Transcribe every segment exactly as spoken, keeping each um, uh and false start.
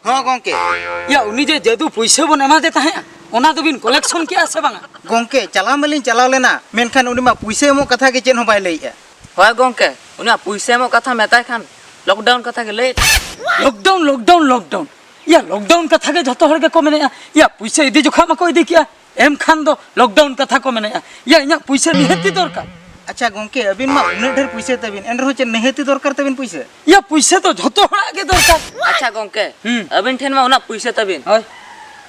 ᱦᱚᱸ ᱜᱚᱝᱠᱮ᱾ ᱭᱟ, ᱩᱱᱤ ᱡᱮ ᱡᱟᱹᱫᱩ ᱯᱩᱭᱥᱟᱹ ᱵᱚᱱ ᱮᱢᱟᱫᱮ ᱛᱟᱦᱮᱸᱫ, ᱚᱱᱟ ᱫᱚᱵᱤᱱ ᱠᱚᱞᱮᱠᱥᱚᱱ ᱠᱮᱜᱼᱟ ᱥᱮ ᱵᱟᱝᱟ? ᱜᱚᱝᱠᱮ, ᱪᱟᱞᱟᱣ ᱢᱟᱞᱤᱧ ᱪᱟᱞᱟᱣ ᱞᱮᱱᱟ, ᱢᱮᱱᱠᱷᱟᱱ ᱩᱱᱤ ᱢᱟ ᱯᱩᱭᱥᱟᱹ ᱮᱢᱚᱜ ᱠᱟᱛᱷᱟ ᱜᱮ ᱪᱮᱫ ᱦᱚᱸ ᱵᱟᱭ ᱞᱟᱹᱭᱮᱜᱼᱟ᱾ ᱦᱳᱭ ᱜᱚᱝᱠᱮ, ᱩᱱᱤᱭᱟᱜ ᱯᱩᱭᱥᱟᱹ ᱮᱢᱚᱜ ᱠᱟᱛᱷᱟ ᱢᱮᱛᱟᱭ ᱠᱷᱟᱱ ᱞᱚᱠᱰᱟᱣᱩᱱ ᱠᱟᱛᱷᱟ ᱜᱮ ᱞᱟᱹᱭ᱾ Lockdown, lockdown, lockdown. ᱭᱟ, ᱞᱚᱠᱰᱟᱣᱩᱱ ᱠᱟᱛᱷᱟ ᱜᱮ ᱡᱷᱚᱛᱚ ᱦᱚᱲ ᱜᱮᱠᱚ ᱢᱮᱱᱮᱜᱼᱟ᱾ ᱭᱟ, ᱯᱩᱭᱥᱟᱹ ᱤᱫᱤ ᱡᱚᱠᱷᱟ ᱢᱟᱠᱚ ᱤᱫᱤ ᱠᱮᱜᱼᱟ, ᱮᱢ ᱠᱷᱟᱱ ᱫᱚ ᱞᱚᱠᱰᱟᱣᱩᱱ ᱠᱟᱛᱷᱟ ᱠᱚ ᱢᱮᱱᱮᱜᱼᱟ᱾ ᱭᱟ, ᱤᱧᱟᱹᱜ ᱯᱩᱭᱥᱟᱹ ᱱᱤᱦᱟᱹᱛᱤ ᱫᱚᱨᱠᱟᱨ᱾ ᱟᱪᱪᱷᱟ ᱜᱚᱝᱠᱮ, ᱟᱹᱵᱤᱱ ᱢᱟ ᱩᱱᱟᱹᱜ ᱰᱷᱮᱨ ᱯᱩᱭᱥᱟᱹ ᱛᱟᱹᱵᱤᱱ, ᱮᱱ ᱨᱮᱦᱚᱸ ᱪᱮᱫ ᱱᱤᱦᱟᱹᱛᱤ ᱫᱚᱨᱠᱟᱨ ᱛᱟᱹᱵᱤᱱ ᱯᱩᱭᱥᱟᱹ? ᱭᱟ, ᱯᱩᱭᱥᱟᱹ ᱫᱚ ᱡᱷᱚᱛᱚ ᱦᱚᱲᱟᱜ ᱜᱮ ᱫᱚᱨᱠᱟᱨ᱾ ᱟᱪᱪᱷᱟ ᱜᱚᱝᱠᱮ, ᱦᱩᱸ᱾ ᱟᱹᱵᱤᱱ ᱴᱷᱮᱱ ᱢᱟ ᱩᱱᱟᱹᱜ ᱯᱩᱭᱥᱟᱹ ᱛᱟᱹᱵᱤᱱ᱾ ᱦᱳᱭ᱾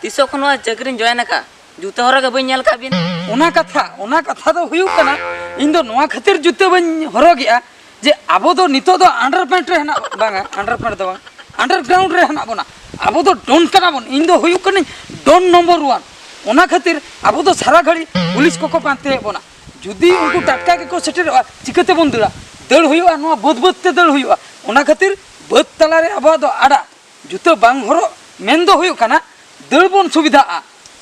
ᱛᱤᱥᱚᱜ ᱠᱷᱚᱱ ᱱᱚᱣᱟ ᱪᱟᱹᱠᱨᱤᱧ ᱡᱚᱭᱮᱱ ᱟᱠᱟᱫ, ᱡᱩᱛᱟᱹ ᱦᱚᱨᱚᱜ ᱜᱮ ᱵᱟᱹᱧ ᱧᱮᱞ ᱟᱠᱟᱫ ᱵᱤᱱ᱾ ᱚᱱᱟ ᱠᱟᱛᱷᱟ, ᱚᱱᱟ ᱠᱟᱛᱷᱟ ᱫᱚ ᱦᱩᱭᱩᱜ ᱠᱟᱱᱟ, ᱤᱧ ᱫᱚ ᱱᱚᱣᱟ ᱠᱷᱟᱹᱛᱤᱨ ᱡᱩᱛᱟᱹ ᱵᱟᱹᱧ ᱦᱚᱨᱚᱜᱮᱜᱼᱟ ᱡᱮ ᱟᱵᱚ ᱫᱚ ᱱᱤᱛᱚᱜ ᱫᱚ ᱟᱱᱰᱟᱨ ᱯᱮᱱᱴ ᱨᱮ ᱦᱮᱱᱟᱜ, ᱵᱟᱝᱟ, ᱟᱱᱰᱟᱨ ᱯᱮᱱᱴ ᱫᱚ ᱵᱟᱝ, ᱟᱱᱰᱟᱨᱜᱨᱟᱣᱩᱱᱰ ᱨᱮ ᱦᱮᱱᱟᱜ ᱵᱚᱱᱟ᱾ ᱟᱵᱚ ᱫᱚ ᱰᱚᱱ ᱠᱟᱱᱟ ᱵᱚᱱ᱾ ᱤᱧ ᱫᱚ ᱦᱩᱭᱩᱜ ᱠᱟᱹᱱᱟᱹᱧ ᱰᱚᱱ ᱱᱚᱢᱵᱚᱨ ᱚᱣᱟᱱ᱾ ᱚᱱᱟ ᱠᱷᱟᱹᱛᱤᱨ ᱟᱵᱚ ᱫᱚ ᱥᱟᱨᱟ ᱜᱷᱟᱹᱲᱤ ᱯᱩᱞᱤᱥ ᱠᱚᱠᱚ ᱯᱟᱱᱛᱮᱭᱮᱫ ᱵᱚᱱᱟ᱾ ᱡᱩᱫᱤ ᱩᱱᱠᱩ ᱴᱟᱴᱠᱟ ᱜᱮᱠᱚ ᱥᱮᱴᱮᱨᱚᱜᱼᱟ, ᱪᱤᱠᱟᱹ ᱛᱮᱵᱚᱱ ᱫᱟᱹᱲᱟ? ᱫᱟᱹᱲ ᱦᱩᱭᱩᱜᱼᱟ, ᱱᱚᱣᱟ ᱵᱟᱹᱫᱽ ᱵᱟᱹᱫᱽ ᱛᱮ ᱫᱟᱹᱲ ᱦᱩᱭᱩᱜᱼᱟ᱾ ᱚᱱᱟ ᱠᱷᱟᱹᱛᱤᱨ ᱵᱟᱹᱫᱽ ᱛᱟᱞᱟᱨᱮ ᱟᱵᱚᱣᱟᱜ ᱫᱚ ᱟᱲᱟ, ᱡᱩᱛᱟᱹ ᱵᱟᱝ ᱦᱚᱨᱚᱜ ᱢᱮᱱ ᱫᱚ ᱦᱩᱭᱩᱜ ᱠᱟᱱᱟ ᱫᱟᱹᱲ ᱵᱚᱱ ᱥᱩᱵᱤᱫᱷᱟᱜᱼᱟ᱾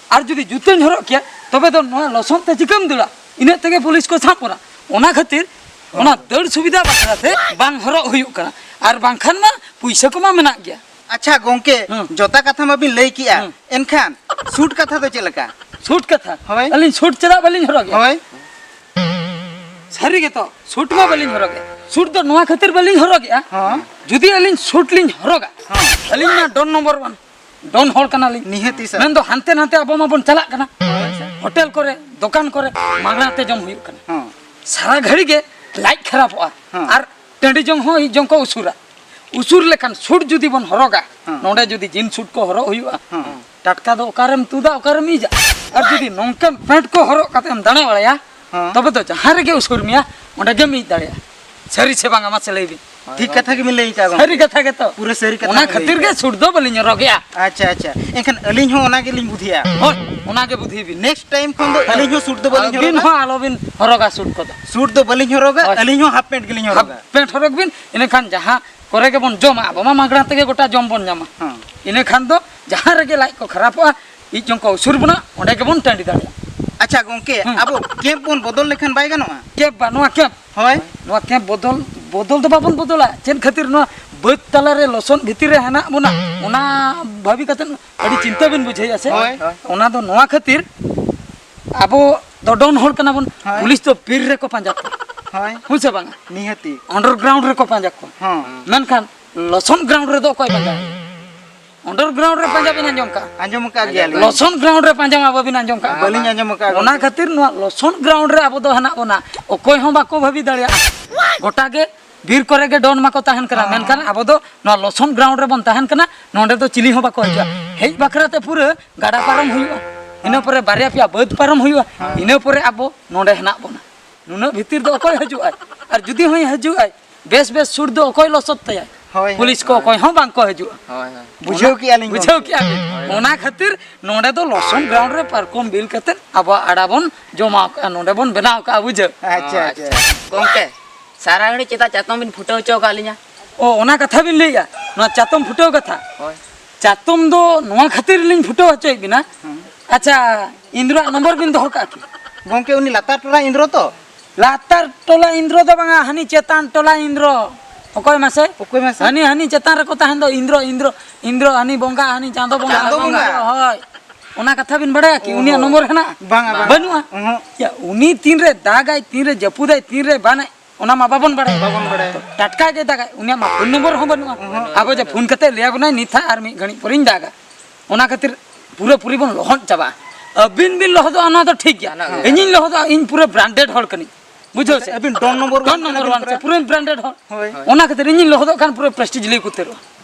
ᱟᱨ ᱡᱩᱫᱤ ᱡᱩᱛᱟᱹᱧ ᱦᱚᱨᱚᱜ ᱠᱮᱭᱟ, ᱛᱚᱵᱮ ᱫᱚ ᱱᱚᱣᱟ ᱞᱚᱥᱚᱫ ᱛᱮ ᱪᱤᱠᱟᱹᱢ ᱫᱟᱹᱲᱟ? ᱤᱱᱟᱹᱜ ᱛᱮᱜᱮ ᱯᱩᱞᱤᱥ ᱠᱚ ᱥᱟᱵ ᱵᱚᱱᱟ᱾ ᱚᱱᱟ ᱠᱷᱟᱹᱛᱤᱨ ᱚᱱᱟ ᱫᱟᱹᱲ ᱥᱩᱵᱤᱫᱷᱟ ᱵᱟᱠᱷᱨᱟ ᱛᱮ ᱵᱟᱝ ᱦᱚᱨᱚᱜ ᱦᱩᱭᱩᱜ ᱠᱟᱱᱟ᱾ ᱟᱨ ᱵᱟᱝᱠᱷᱟᱱ ᱢᱟ ᱯᱩᱭᱥᱟᱹ ᱠᱚᱢᱟ ᱢᱮᱱᱟᱜ ᱜᱮᱭᱟ᱾ ᱟᱪᱪᱷᱟ ᱜᱚᱝᱠᱮ, ᱦᱩᱸ᱾ ᱡᱚᱛᱟ ᱠᱟᱛᱷᱟ ᱢᱟᱵᱤᱱ ᱞᱟᱹᱭ ᱠᱮᱜᱼᱟ, ᱦᱩᱸ᱾ ᱮᱱᱠᱷᱟᱱ ᱥᱩᱴ ᱠᱟᱛᱷᱟ ᱫᱚ ᱪᱮᱫ ᱞᱮᱠᱟ? ᱥᱩᱴ ᱠᱟᱛᱷᱟ? ᱦᱳᱭ᱾ ᱟᱹᱞᱤᱧ ᱥᱩᱴ ᱪᱮᱫᱟᱜ ᱵᱟᱹᱞᱤᱧ ᱦᱚᱨᱚᱜᱮᱜᱼᱟ? ᱦᱳᱭ᱾ ᱥᱟᱹᱨᱤ ᱜᱮᱛᱚ, ᱥᱩᱴ ᱢᱟ ᱵᱟᱹᱞᱤᱧ ᱦᱚᱨᱚᱜᱮᱜᱼᱟ᱾ ᱥᱩᱴ ᱫᱚ ᱱᱚᱣᱟ ᱠᱷᱟᱹᱛᱤᱨ ᱵᱟᱹᱞᱤᱧ ᱦᱚᱨᱚᱜᱮᱜᱼᱟ, ᱦᱚᱸ᱾ ᱡᱩᱫᱤ ᱟᱹᱞᱤᱧ ᱥᱩᱴ ᱞᱤᱧ ᱦᱚᱨᱚᱜᱟ, ᱦᱚᱸ᱾ ᱟᱹᱞᱤᱧ ᱢᱟ ᱰᱚᱱ ᱱᱚᱢᱵᱚᱨ ᱚᱣᱟᱱ, ᱰᱚᱱ ᱦᱚᱲ ᱠᱟᱱᱟᱞᱤᱧ᱾ ᱱᱤᱦᱟᱹᱛᱤ ᱥᱟᱨ᱾ ᱢᱮᱱᱫᱚ ᱦᱟᱱᱛᱮ ᱱᱟᱛᱮ ᱟᱵᱚ ᱢᱟᱵᱚᱱ ᱪᱟᱞᱟᱜ ᱠᱟᱱᱟ, ᱦᱳᱭ ᱥᱟᱨ᱾ ᱦᱳᱴᱮᱞ ᱠᱚᱨᱮ, ᱫᱚᱠᱟᱱ ᱠᱚᱨᱮ ᱢᱟᱜᱽᱱᱟ ᱛᱮ ᱡᱚᱢ ᱦᱩᱭᱩᱜ ᱠᱟᱱᱟ᱾ ᱦᱚᱸ᱾ ᱥᱟᱨᱟ ᱜᱷᱟᱹᱲᱤ ᱜᱮ ᱞᱟᱡ ᱠᱷᱟᱨᱟᱯᱚᱜᱼᱟ, ᱦᱚᱸ᱾ ᱟᱨ ᱴᱟᱺᱰᱤ ᱡᱚᱝ ᱦᱚᱸ ᱤᱡ ᱡᱚᱝ ᱠᱚ ᱩᱥᱩᱨᱟ᱾ ᱩᱥᱩᱨ ᱞᱮᱠᱟᱱ ᱥᱩᱴ ᱡᱩᱫᱤ ᱵᱚᱱ ᱦᱚᱨᱚᱜᱟ, ᱦᱮᱸ᱾ ᱱᱚᱰᱮ ᱡᱩᱫᱤ ᱡᱤᱱ ᱥᱩᱴ ᱠᱚ ᱦᱚᱨᱚᱜ ᱦᱩᱭᱩᱜᱼᱟ, ᱦᱮᱸ᱾ ᱴᱟᱴᱠᱟ ᱫᱚ ᱚᱠᱟᱨᱮᱢ ᱛᱩᱫᱟ, ᱚᱠᱟᱨᱮᱢ ᱤᱡᱟ? ᱟᱨ ᱡᱩᱫᱤ ᱱᱚᱝᱠᱟᱱ ᱯᱮᱱᱴ ᱠᱚ ᱦᱚᱨᱚᱜ ᱠᱟᱛᱮᱢ ᱫᱟᱬᱟ ᱵᱟᱲᱟᱭᱟ, ᱦᱮᱸ᱾ ᱛᱚᱵᱮ ᱫᱚ ᱡᱟᱦᱟᱸ ᱨᱮᱜᱮ ᱩᱥᱩᱨ ᱢᱮᱭᱟ, ᱚᱸᱰᱮ ᱜᱮᱢ ᱤᱡ ᱫᱟᱲᱮᱭᱟᱜᱼᱟ᱾ ᱥᱟᱹᱨᱤ ᱥᱮ ᱵᱟᱝᱟ, ᱢᱟᱥᱮ ᱞᱟᱹᱭ ᱵᱤᱱ᱾ ᱦᱳᱭ, ᱴᱷᱤᱠ ᱦᱳᱭ᱾ ᱠᱟᱛᱷᱟ ᱜᱮᱵᱤᱱ ᱞᱟᱹᱭ ᱠᱟᱜᱼᱟ ᱜᱚᱢᱠᱮ᱾ ᱥᱟᱹᱨᱤ ᱠᱟᱛᱷᱟ ᱜᱮᱛᱚ᱾ ᱯᱩᱨᱟᱹ ᱥᱟᱹᱨᱤ ᱠᱟᱛᱷᱟ ᱚᱱᱟ ᱵᱤᱱ ᱞᱟᱹᱭ ᱠᱷᱟᱹᱛᱤᱨ ᱜᱮ ᱠᱟᱜᱼᱟ᱾ ᱥᱩᱴ ᱫᱚ ᱵᱟᱹᱞᱤᱧ ᱦᱚᱨᱚᱜᱮᱜᱼᱟ᱾ ᱟᱪᱪᱷᱟ, ᱟᱪᱪᱷᱟ᱾ ᱮᱱᱠᱷᱟᱱ ᱟᱹᱞᱤᱧ ᱦᱚᱸ ᱚᱱᱟ ᱜᱮᱞᱤᱧ ᱵᱩᱫᱷᱤᱭᱟ᱾ ᱦᱳᱭ, ᱚᱱᱟ ᱜᱮ ᱵᱩᱫᱷᱤ ᱵᱤᱱ᱾ ᱱᱮᱠᱥᱴ ᱴᱟᱭᱤᱢ ᱠᱷᱚᱱ ᱫᱚ ᱟᱹᱞᱤᱧ ᱦᱚᱸ ᱥᱩᱴ ᱫᱚ ᱵᱟᱹᱞᱤᱧ ᱟᱹᱵᱤᱱ ᱦᱚᱨᱚᱜᱟ᱾ ᱦᱚᱸ ᱟᱞᱚᱵᱤᱱ ᱦᱚᱨᱚᱜᱟ ᱥᱩᱴ ᱠᱚᱫᱚ᱾ ᱥᱩᱴ ᱫᱚ ᱵᱟᱹᱞᱤᱧ ᱦᱚᱨᱚᱜᱟ, ᱦᱳᱭ᱾ ᱟᱹᱞᱤᱧ ᱦᱚᱸ ᱦᱟᱯ ᱯᱮᱱᱴ ᱜᱮᱞᱤᱧ ᱦᱚᱨᱚᱜᱟ᱾ ᱦᱟᱯ ᱯᱮᱱᱴ ᱦᱚᱨᱚᱜ ᱵᱤᱱ, ᱤᱱᱟᱹᱠᱷᱟᱱ ᱡᱟᱦᱟᱸ ᱠᱚᱨᱮ ᱜᱮᱵᱚᱱ ᱡᱚᱢᱟ, ᱟᱵᱚ ᱢᱟ ᱢᱟᱜᱽᱱᱟ ᱛᱮᱜᱮ ᱜᱚᱴᱟ ᱡᱚᱢ ᱵᱚᱱ ᱧᱟᱢᱟ᱾ ᱦᱮᱸ᱾ ᱤᱱᱟᱹᱠᱷᱟᱱ ᱫᱚ ᱡᱟᱦᱟᱸ ᱨᱮᱜᱮ ᱞᱟᱡ ᱠᱚ ᱠᱷᱟᱨᱟᱯᱚᱜᱼᱟ, ᱤᱡ ᱡᱚᱝ ᱠᱚ ᱩᱥᱩᱨ ᱵᱚᱱᱟ, ᱚᱸᱰᱮ ᱜᱮᱵᱚᱱ ᱴᱟᱺᱰᱤ ᱫᱟᱲᱮᱭᱟᱜᱼᱟ᱾ ᱟᱪᱪᱷᱟ ᱜᱚᱝᱠᱮ, ᱦᱩᱸ᱾ ᱟᱵᱚ ᱠᱮᱯ ᱵᱚᱱ ᱵᱚᱫᱚᱞ ᱞᱮᱠᱷᱟᱱ ᱵᱟᱭ ᱜᱟᱱᱚᱜᱼᱟ? ᱠᱮᱯ ᱵᱟ, ᱱᱚᱣᱟ ᱠᱮᱯ? ᱦᱳᱭ᱾ ᱱᱚᱣᱟ ᱠᱮᱯ ᱵᱚᱫᱚᱞ, ᱵᱚᱫᱚᱞ ᱫᱚ ᱵᱟᱵᱚᱱ ᱵᱚᱫᱚᱞᱟ᱾ ᱪᱮᱫ ᱠᱷᱟᱹᱛᱤᱨ ᱱᱚᱣᱟ ᱵᱟᱹᱫᱽ ᱛᱟᱞᱟᱨᱮ ᱞᱚᱥᱚᱫ ᱵᱷᱤᱛᱤᱨ ᱨᱮ ᱦᱮᱱᱟᱜ ᱵᱚᱱᱟ, ᱚᱱᱟ ᱵᱷᱟᱵᱤ ᱠᱟᱛᱮ ᱟᱹᱰᱤ ᱪᱤᱱᱛᱟᱹ ᱵᱤᱱ ᱵᱩᱡᱷᱟᱹᱣᱮᱫᱼᱟ ᱥᱮ? ᱦᱳᱭ᱾ ᱚᱱᱟ ᱫᱚ ᱱᱚᱣᱟ ᱠᱷᱟᱹᱛᱤᱨ, ᱟᱵᱚ ᱫᱚ ᱰᱚᱱ ᱦᱚᱲ ᱠᱟᱱᱟ ᱵᱚᱱ᱾ ᱦᱳᱭ᱾ ᱯᱩᱞᱤᱥ ᱫᱚ ᱵᱤᱨ ᱨᱮᱠᱚ ᱯᱟᱸᱡᱟ ᱠᱚᱣᱟ᱾ ᱦᱳᱭ᱾ ᱦᱮᱸ ᱥᱮ ᱵᱟᱝᱟ? ᱱᱤᱦᱟᱹᱛᱤ᱾ ᱟᱱᱰᱟᱨᱜᱨᱟᱣᱩᱱᱰ ᱨᱮᱠᱚ ᱯᱟᱸᱡᱟ ᱠᱚᱣᱟ᱾ ᱦᱚᱸ᱾ ᱢᱮᱱᱠᱷᱟᱱ ᱞᱚᱥᱚᱫ ᱜᱨᱟᱣᱩᱱᱰ ᱨᱮᱫᱚ ᱚᱠᱚᱭ ᱯᱟᱸᱡᱟᱭᱟ? ᱟᱱᱰᱟᱨᱜᱨᱟᱣᱩᱱᱰ ᱨᱮ ᱯᱟᱸᱡᱟ ᱵᱤᱱ ᱟᱸᱡᱚᱢ ᱠᱟᱜᱼᱟ? ᱟᱸᱡᱚᱢ ᱟᱠᱟᱫ ᱜᱮᱭᱟᱞᱤᱧ᱾ ᱞᱚᱥᱚᱫ ᱜᱨᱟᱣᱩᱱᱰ ᱨᱮ ᱯᱟᱸᱡᱟ ᱢᱟ ᱵᱟᱵᱤᱱ ᱟᱸᱡᱚᱢ ᱠᱟᱜᱼᱟ? ᱵᱟᱹᱞᱤᱧ ᱟᱸᱡᱚᱢ ᱟᱠᱟᱫ ᱚᱱᱟ ᱜᱚᱢᱠᱮ᱾ ᱠᱷᱟᱹᱛᱤᱨ ᱱᱚᱣᱟ ᱞᱚᱥᱚᱫ ᱜᱨᱟᱣᱩᱱᱰ ᱨᱮ ᱟᱵᱚ ᱫᱚ ᱦᱮᱱᱟᱜ ᱵᱚᱱᱟ᱾ ᱚᱠᱚᱭ ᱦᱚᱸ ᱵᱟᱠᱚ ᱵᱷᱟᱹᱵᱤ ᱫᱟᱲᱮᱭᱟᱜᱼᱟ᱾ ᱜᱚᱴᱟ ᱜᱮ ᱵᱤᱨ ᱠᱚᱨᱮ ᱜᱮ ᱰᱚᱱ ᱢᱟᱠᱚ ᱛᱟᱦᱮᱱ ᱠᱟᱱᱟ, ᱦᱮᱸ᱾ ᱢᱮᱱᱠᱷᱟᱱ ᱟᱵᱚ ᱫᱚ ᱱᱚᱣᱟ ᱞᱚᱥᱚᱫ ᱜᱨᱟᱣᱩᱱᱰ ᱨᱮᱵᱚᱱ ᱛᱟᱦᱮᱱ ᱠᱟᱱᱟ᱾ ᱱᱚᱸᱰᱮ ᱫᱚ ᱪᱤᱞᱤ ᱦᱚᱸ ᱵᱟᱠᱚ ᱦᱤᱡᱩᱜᱼᱟ᱾ ᱦᱮᱡ ᱵᱟᱠᱷᱨᱟ ᱛᱮ ᱯᱩᱨᱟᱹ ᱜᱟᱰᱟ ᱯᱟᱨᱚᱢ ᱦᱩᱭᱩᱜᱼᱟ, ᱤᱱᱟᱹ ᱯᱚᱨᱮ ᱵᱟᱨᱭᱟ ᱯᱮᱭᱟ ᱵᱟᱹᱫᱽ ᱯᱟᱨᱚᱢ ᱦᱩᱭᱩᱜᱼᱟ, ᱦᱮᱸ᱾ ᱤᱱᱟᱹ ᱯᱚᱨᱮ ᱟᱵᱚ ᱱᱚᱸᱰᱮ ᱦᱮᱱᱟᱜ ᱵᱚᱱᱟ᱾ ᱱᱩᱱᱟᱹᱜ ᱵᱷᱤᱛᱤᱨ ᱫᱚ ᱚᱠᱚᱭ ᱦᱤᱡᱩᱜᱼᱟᱭ? ᱟᱨ ᱡᱩᱫᱤ ᱦᱚᱸᱭ ᱦᱤᱡᱩᱜᱼᱟᱭ, ᱵᱮᱥ ᱵᱮᱥ ᱥᱩᱴ ᱫᱚ ᱚᱠᱚᱭ ᱞᱚᱥᱚᱫ ᱛᱟᱭᱟᱭ? ᱦᱳᱭ, ᱦᱳᱭ᱾ ᱯᱩᱞᱤᱥ ᱠᱚ ᱦᱳᱭ᱾ ᱚᱠᱚᱭ ᱦᱚᱸ ᱵᱟᱝ ᱠᱚ ᱦᱤᱡᱩᱜᱼᱟ᱾ ᱦᱳᱭ, ᱦᱳᱭ᱾ ᱵᱩᱡᱷᱟᱹᱣ ᱠᱮᱜᱼᱟ ᱞᱤᱧ ᱵᱩᱡᱷᱟᱹᱣ ᱜᱚᱢᱠᱮ᱾ ᱠᱮᱜᱼᱟ ᱵᱤᱱ? ᱦᱳᱭ᱾ ᱚᱱᱟ ᱠᱷᱟᱹᱛᱤᱨ ᱱᱚᱸᱰᱮ ᱫᱚ ᱞᱚᱥᱚᱱ ᱜᱨᱟᱣᱩᱱᱰ ᱨᱮ ᱯᱟᱨᱠᱚᱢ ᱵᱤᱞ ᱠᱟᱛᱮᱫ ᱟᱵᱚᱣᱟᱜ ᱟᱲᱟ ᱵᱚᱱ ᱡᱚᱢᱟᱣ ᱠᱟᱜᱼᱟ, ᱱᱚᱸᱰᱮ ᱵᱚᱱ ᱵᱮᱱᱟᱣ ᱠᱟᱜᱼᱟ, ᱵᱩᱡᱷᱟᱹᱣ? ᱟᱪᱪᱷᱟ, ᱚ, ᱟᱪᱪᱷᱟ᱾ ᱟᱪᱪᱷᱟ᱾ ᱜᱚᱢᱠᱮ, ᱥᱟᱨᱟ ᱜᱷᱟᱹᱲᱤᱡ ᱪᱮᱫᱟᱜ ᱪᱟᱛᱚᱢ ᱵᱤᱱ ᱯᱷᱩᱴᱟᱹᱣ ᱦᱚᱪᱚ ᱟᱠᱟᱫ ᱞᱤᱧᱟ? ᱚ, ᱚᱱᱟ ᱠᱟᱛᱷᱟ ᱵᱤᱱ ᱞᱟᱹᱭᱮᱜᱼᱟ, ᱱᱚᱣᱟ ᱪᱟᱛᱚᱢ ᱯᱷᱩᱴᱟᱹᱣ ᱠᱟᱛᱷᱟ? ᱦᱳᱭ᱾ ᱪᱟᱛᱚᱢ ᱫᱚ ᱱᱚᱣᱟ ᱠᱷᱟᱹᱛᱤᱨ ᱞᱤᱧ ᱯᱷᱩᱴᱟᱹᱣ ᱦᱚᱪᱚᱭᱮᱫ ᱵᱤᱱᱟ᱾ ᱦᱮᱸ᱾ ᱟᱪᱪᱷᱟ, ᱤᱱᱫᱨᱚᱣᱟᱜ ᱱᱚᱢᱵᱚᱨ ᱵᱤᱱ ᱫᱚᱦᱚ ᱠᱟᱜᱼᱟ ᱠᱤ? ᱜᱚᱢᱠᱮ, ᱩᱱᱤ ᱞᱟᱛᱟᱨ ᱴᱚᱞᱟ ᱤᱱᱫᱨᱚ ᱛᱚ? ᱞᱟᱛᱟᱨ ᱴᱚᱞᱟ ᱤᱱᱫᱨᱚ ᱫᱚ ᱵᱟᱝᱟ, ᱦᱟᱹᱱᱤ ᱪᱮᱛᱟᱱ ᱴᱚᱞᱟ ᱤᱱᱫᱨᱚ᱾ ᱚᱠᱚᱭ ᱢᱟᱥᱮ? ᱚᱠᱚᱭ ᱢᱟᱥᱮ? ᱦᱟᱹᱱᱤ, ᱦᱟᱹᱱᱤ ᱪᱮᱛᱟᱱ ᱨᱮᱠᱚ ᱛᱟᱦᱮᱱ ᱫᱚ ᱤᱱᱫᱨᱚ, ᱤᱱᱫᱨᱚ, ᱦᱟᱹᱱᱤ ᱵᱚᱸᱜᱟ, ᱦᱟᱹᱱᱤ ᱪᱟᱸᱫᱚ ᱵᱚᱸᱜᱟ, ᱪᱟᱸᱫᱚ ᱦᱟᱹᱱᱤ ᱵᱚᱸᱜᱟ᱾ ᱤᱱᱫᱨᱚ, ᱦᱳᱭ᱾ ᱚᱱᱟ ᱠᱟᱛᱷᱟ ᱵᱤᱱ ᱵᱟᱲᱟᱭᱟ ᱠᱤ? ᱚᱦᱚᱸ᱾ ᱩᱱᱤᱭᱟᱜ ᱱᱚᱢᱵᱚᱨ ᱦᱮᱱᱟᱜᱼᱟ? ᱵᱟᱝᱟ, ᱵᱟᱝᱟ᱾ ᱵᱟᱹᱱᱩᱜᱼᱟ? ᱚᱦᱚᱸ᱾ ᱭᱟ, ᱩᱱᱤ ᱛᱤᱱᱨᱮ ᱫᱟᱜᱟᱭ, ᱛᱤᱱᱨᱮ ᱡᱟᱹᱯᱩᱫᱟᱭ, ᱛᱤᱱᱨᱮ ᱵᱟᱱᱟᱭ, ᱚᱱᱟ ᱢᱟ ᱵᱟᱵᱚᱱ ᱵᱟᱲᱟᱭᱟ᱾ ᱵᱟᱵᱚᱱ ᱵᱟᱲᱟᱭᱟ᱾ ᱴᱟᱴᱠᱟ ᱜᱮ ᱫᱟᱜᱟᱭ, ᱩᱱᱤᱭᱟᱜ ᱢᱟ ᱯᱷᱳᱱ ᱱᱚᱢᱵᱚᱨ ᱦᱚᱸ ᱵᱟᱹᱱᱩᱜᱼᱟ᱾ ᱚᱦᱚᱸ᱾ ᱟᱵᱚ ᱡᱮ ᱯᱷᱳᱱ ᱠᱟᱛᱮ ᱞᱟᱹᱭ ᱟᱵᱚᱱᱟᱭ, "ᱱᱤᱛ ᱦᱟᱸᱜ ᱟᱨ ᱢᱤᱫ ᱜᱷᱟᱹᱲᱤᱡ ᱯᱚᱨᱮᱧ ᱫᱟᱜᱟ", ᱚᱱᱟ ᱠᱷᱟᱹᱛᱤᱨ ᱯᱩᱨᱟᱹ ᱯᱩᱨᱤ ᱵᱚᱱ ᱞᱚᱦᱚᱫ ᱪᱟᱵᱟᱜᱼᱟ᱾ ᱟᱹᱵᱤᱱ ᱵᱤᱱ ᱞᱚᱦᱚᱫᱚᱜᱼᱟ, ᱚᱱᱟ ᱫᱚ ᱴᱷᱤᱠ ᱜᱮᱭᱟ᱾ ᱜᱟᱱᱚᱜ ᱜᱮᱭᱟ᱾ ᱤᱧᱤᱧ ᱞᱚᱦᱚᱫᱚᱜᱼᱟ, ᱤᱧ ᱯᱩᱨᱟᱹ ᱵᱨᱟᱱᱰᱮᱰ ᱦᱚᱲ ᱠᱟᱹᱱᱟᱹᱧ, ᱵᱩᱡᱷᱟᱹᱣ ᱥᱮ? ᱟᱹᱵᱤᱱ ᱰᱚᱱ ᱱᱚᱢᱵᱚᱨ ᱰᱚᱱ ᱳᱣᱟᱱ ᱱᱚᱢᱵᱚᱨ ᱠᱟᱱᱟ ᱵᱤᱱ ᱳᱣᱟᱱ ᱯᱩᱨᱟᱹ᱾ ᱥᱮ, ᱯᱩᱨᱟᱹ ᱵᱨᱟᱱᱰᱮᱰ ᱦᱚᱲ᱾ ᱦᱳᱭ᱾ ᱦᱳᱭ᱾ ᱚᱱᱟ ᱠᱷᱟᱹᱛᱤᱨ ᱤᱧᱤᱧ ᱞᱚᱦᱚᱫᱚᱜ ᱠᱷᱟᱱ ᱯᱩᱨᱟᱹ ᱯᱨᱮᱥᱴᱤᱡᱽ ᱞᱤᱧ ᱩᱛᱟᱹᱨᱚᱜᱼᱟ᱾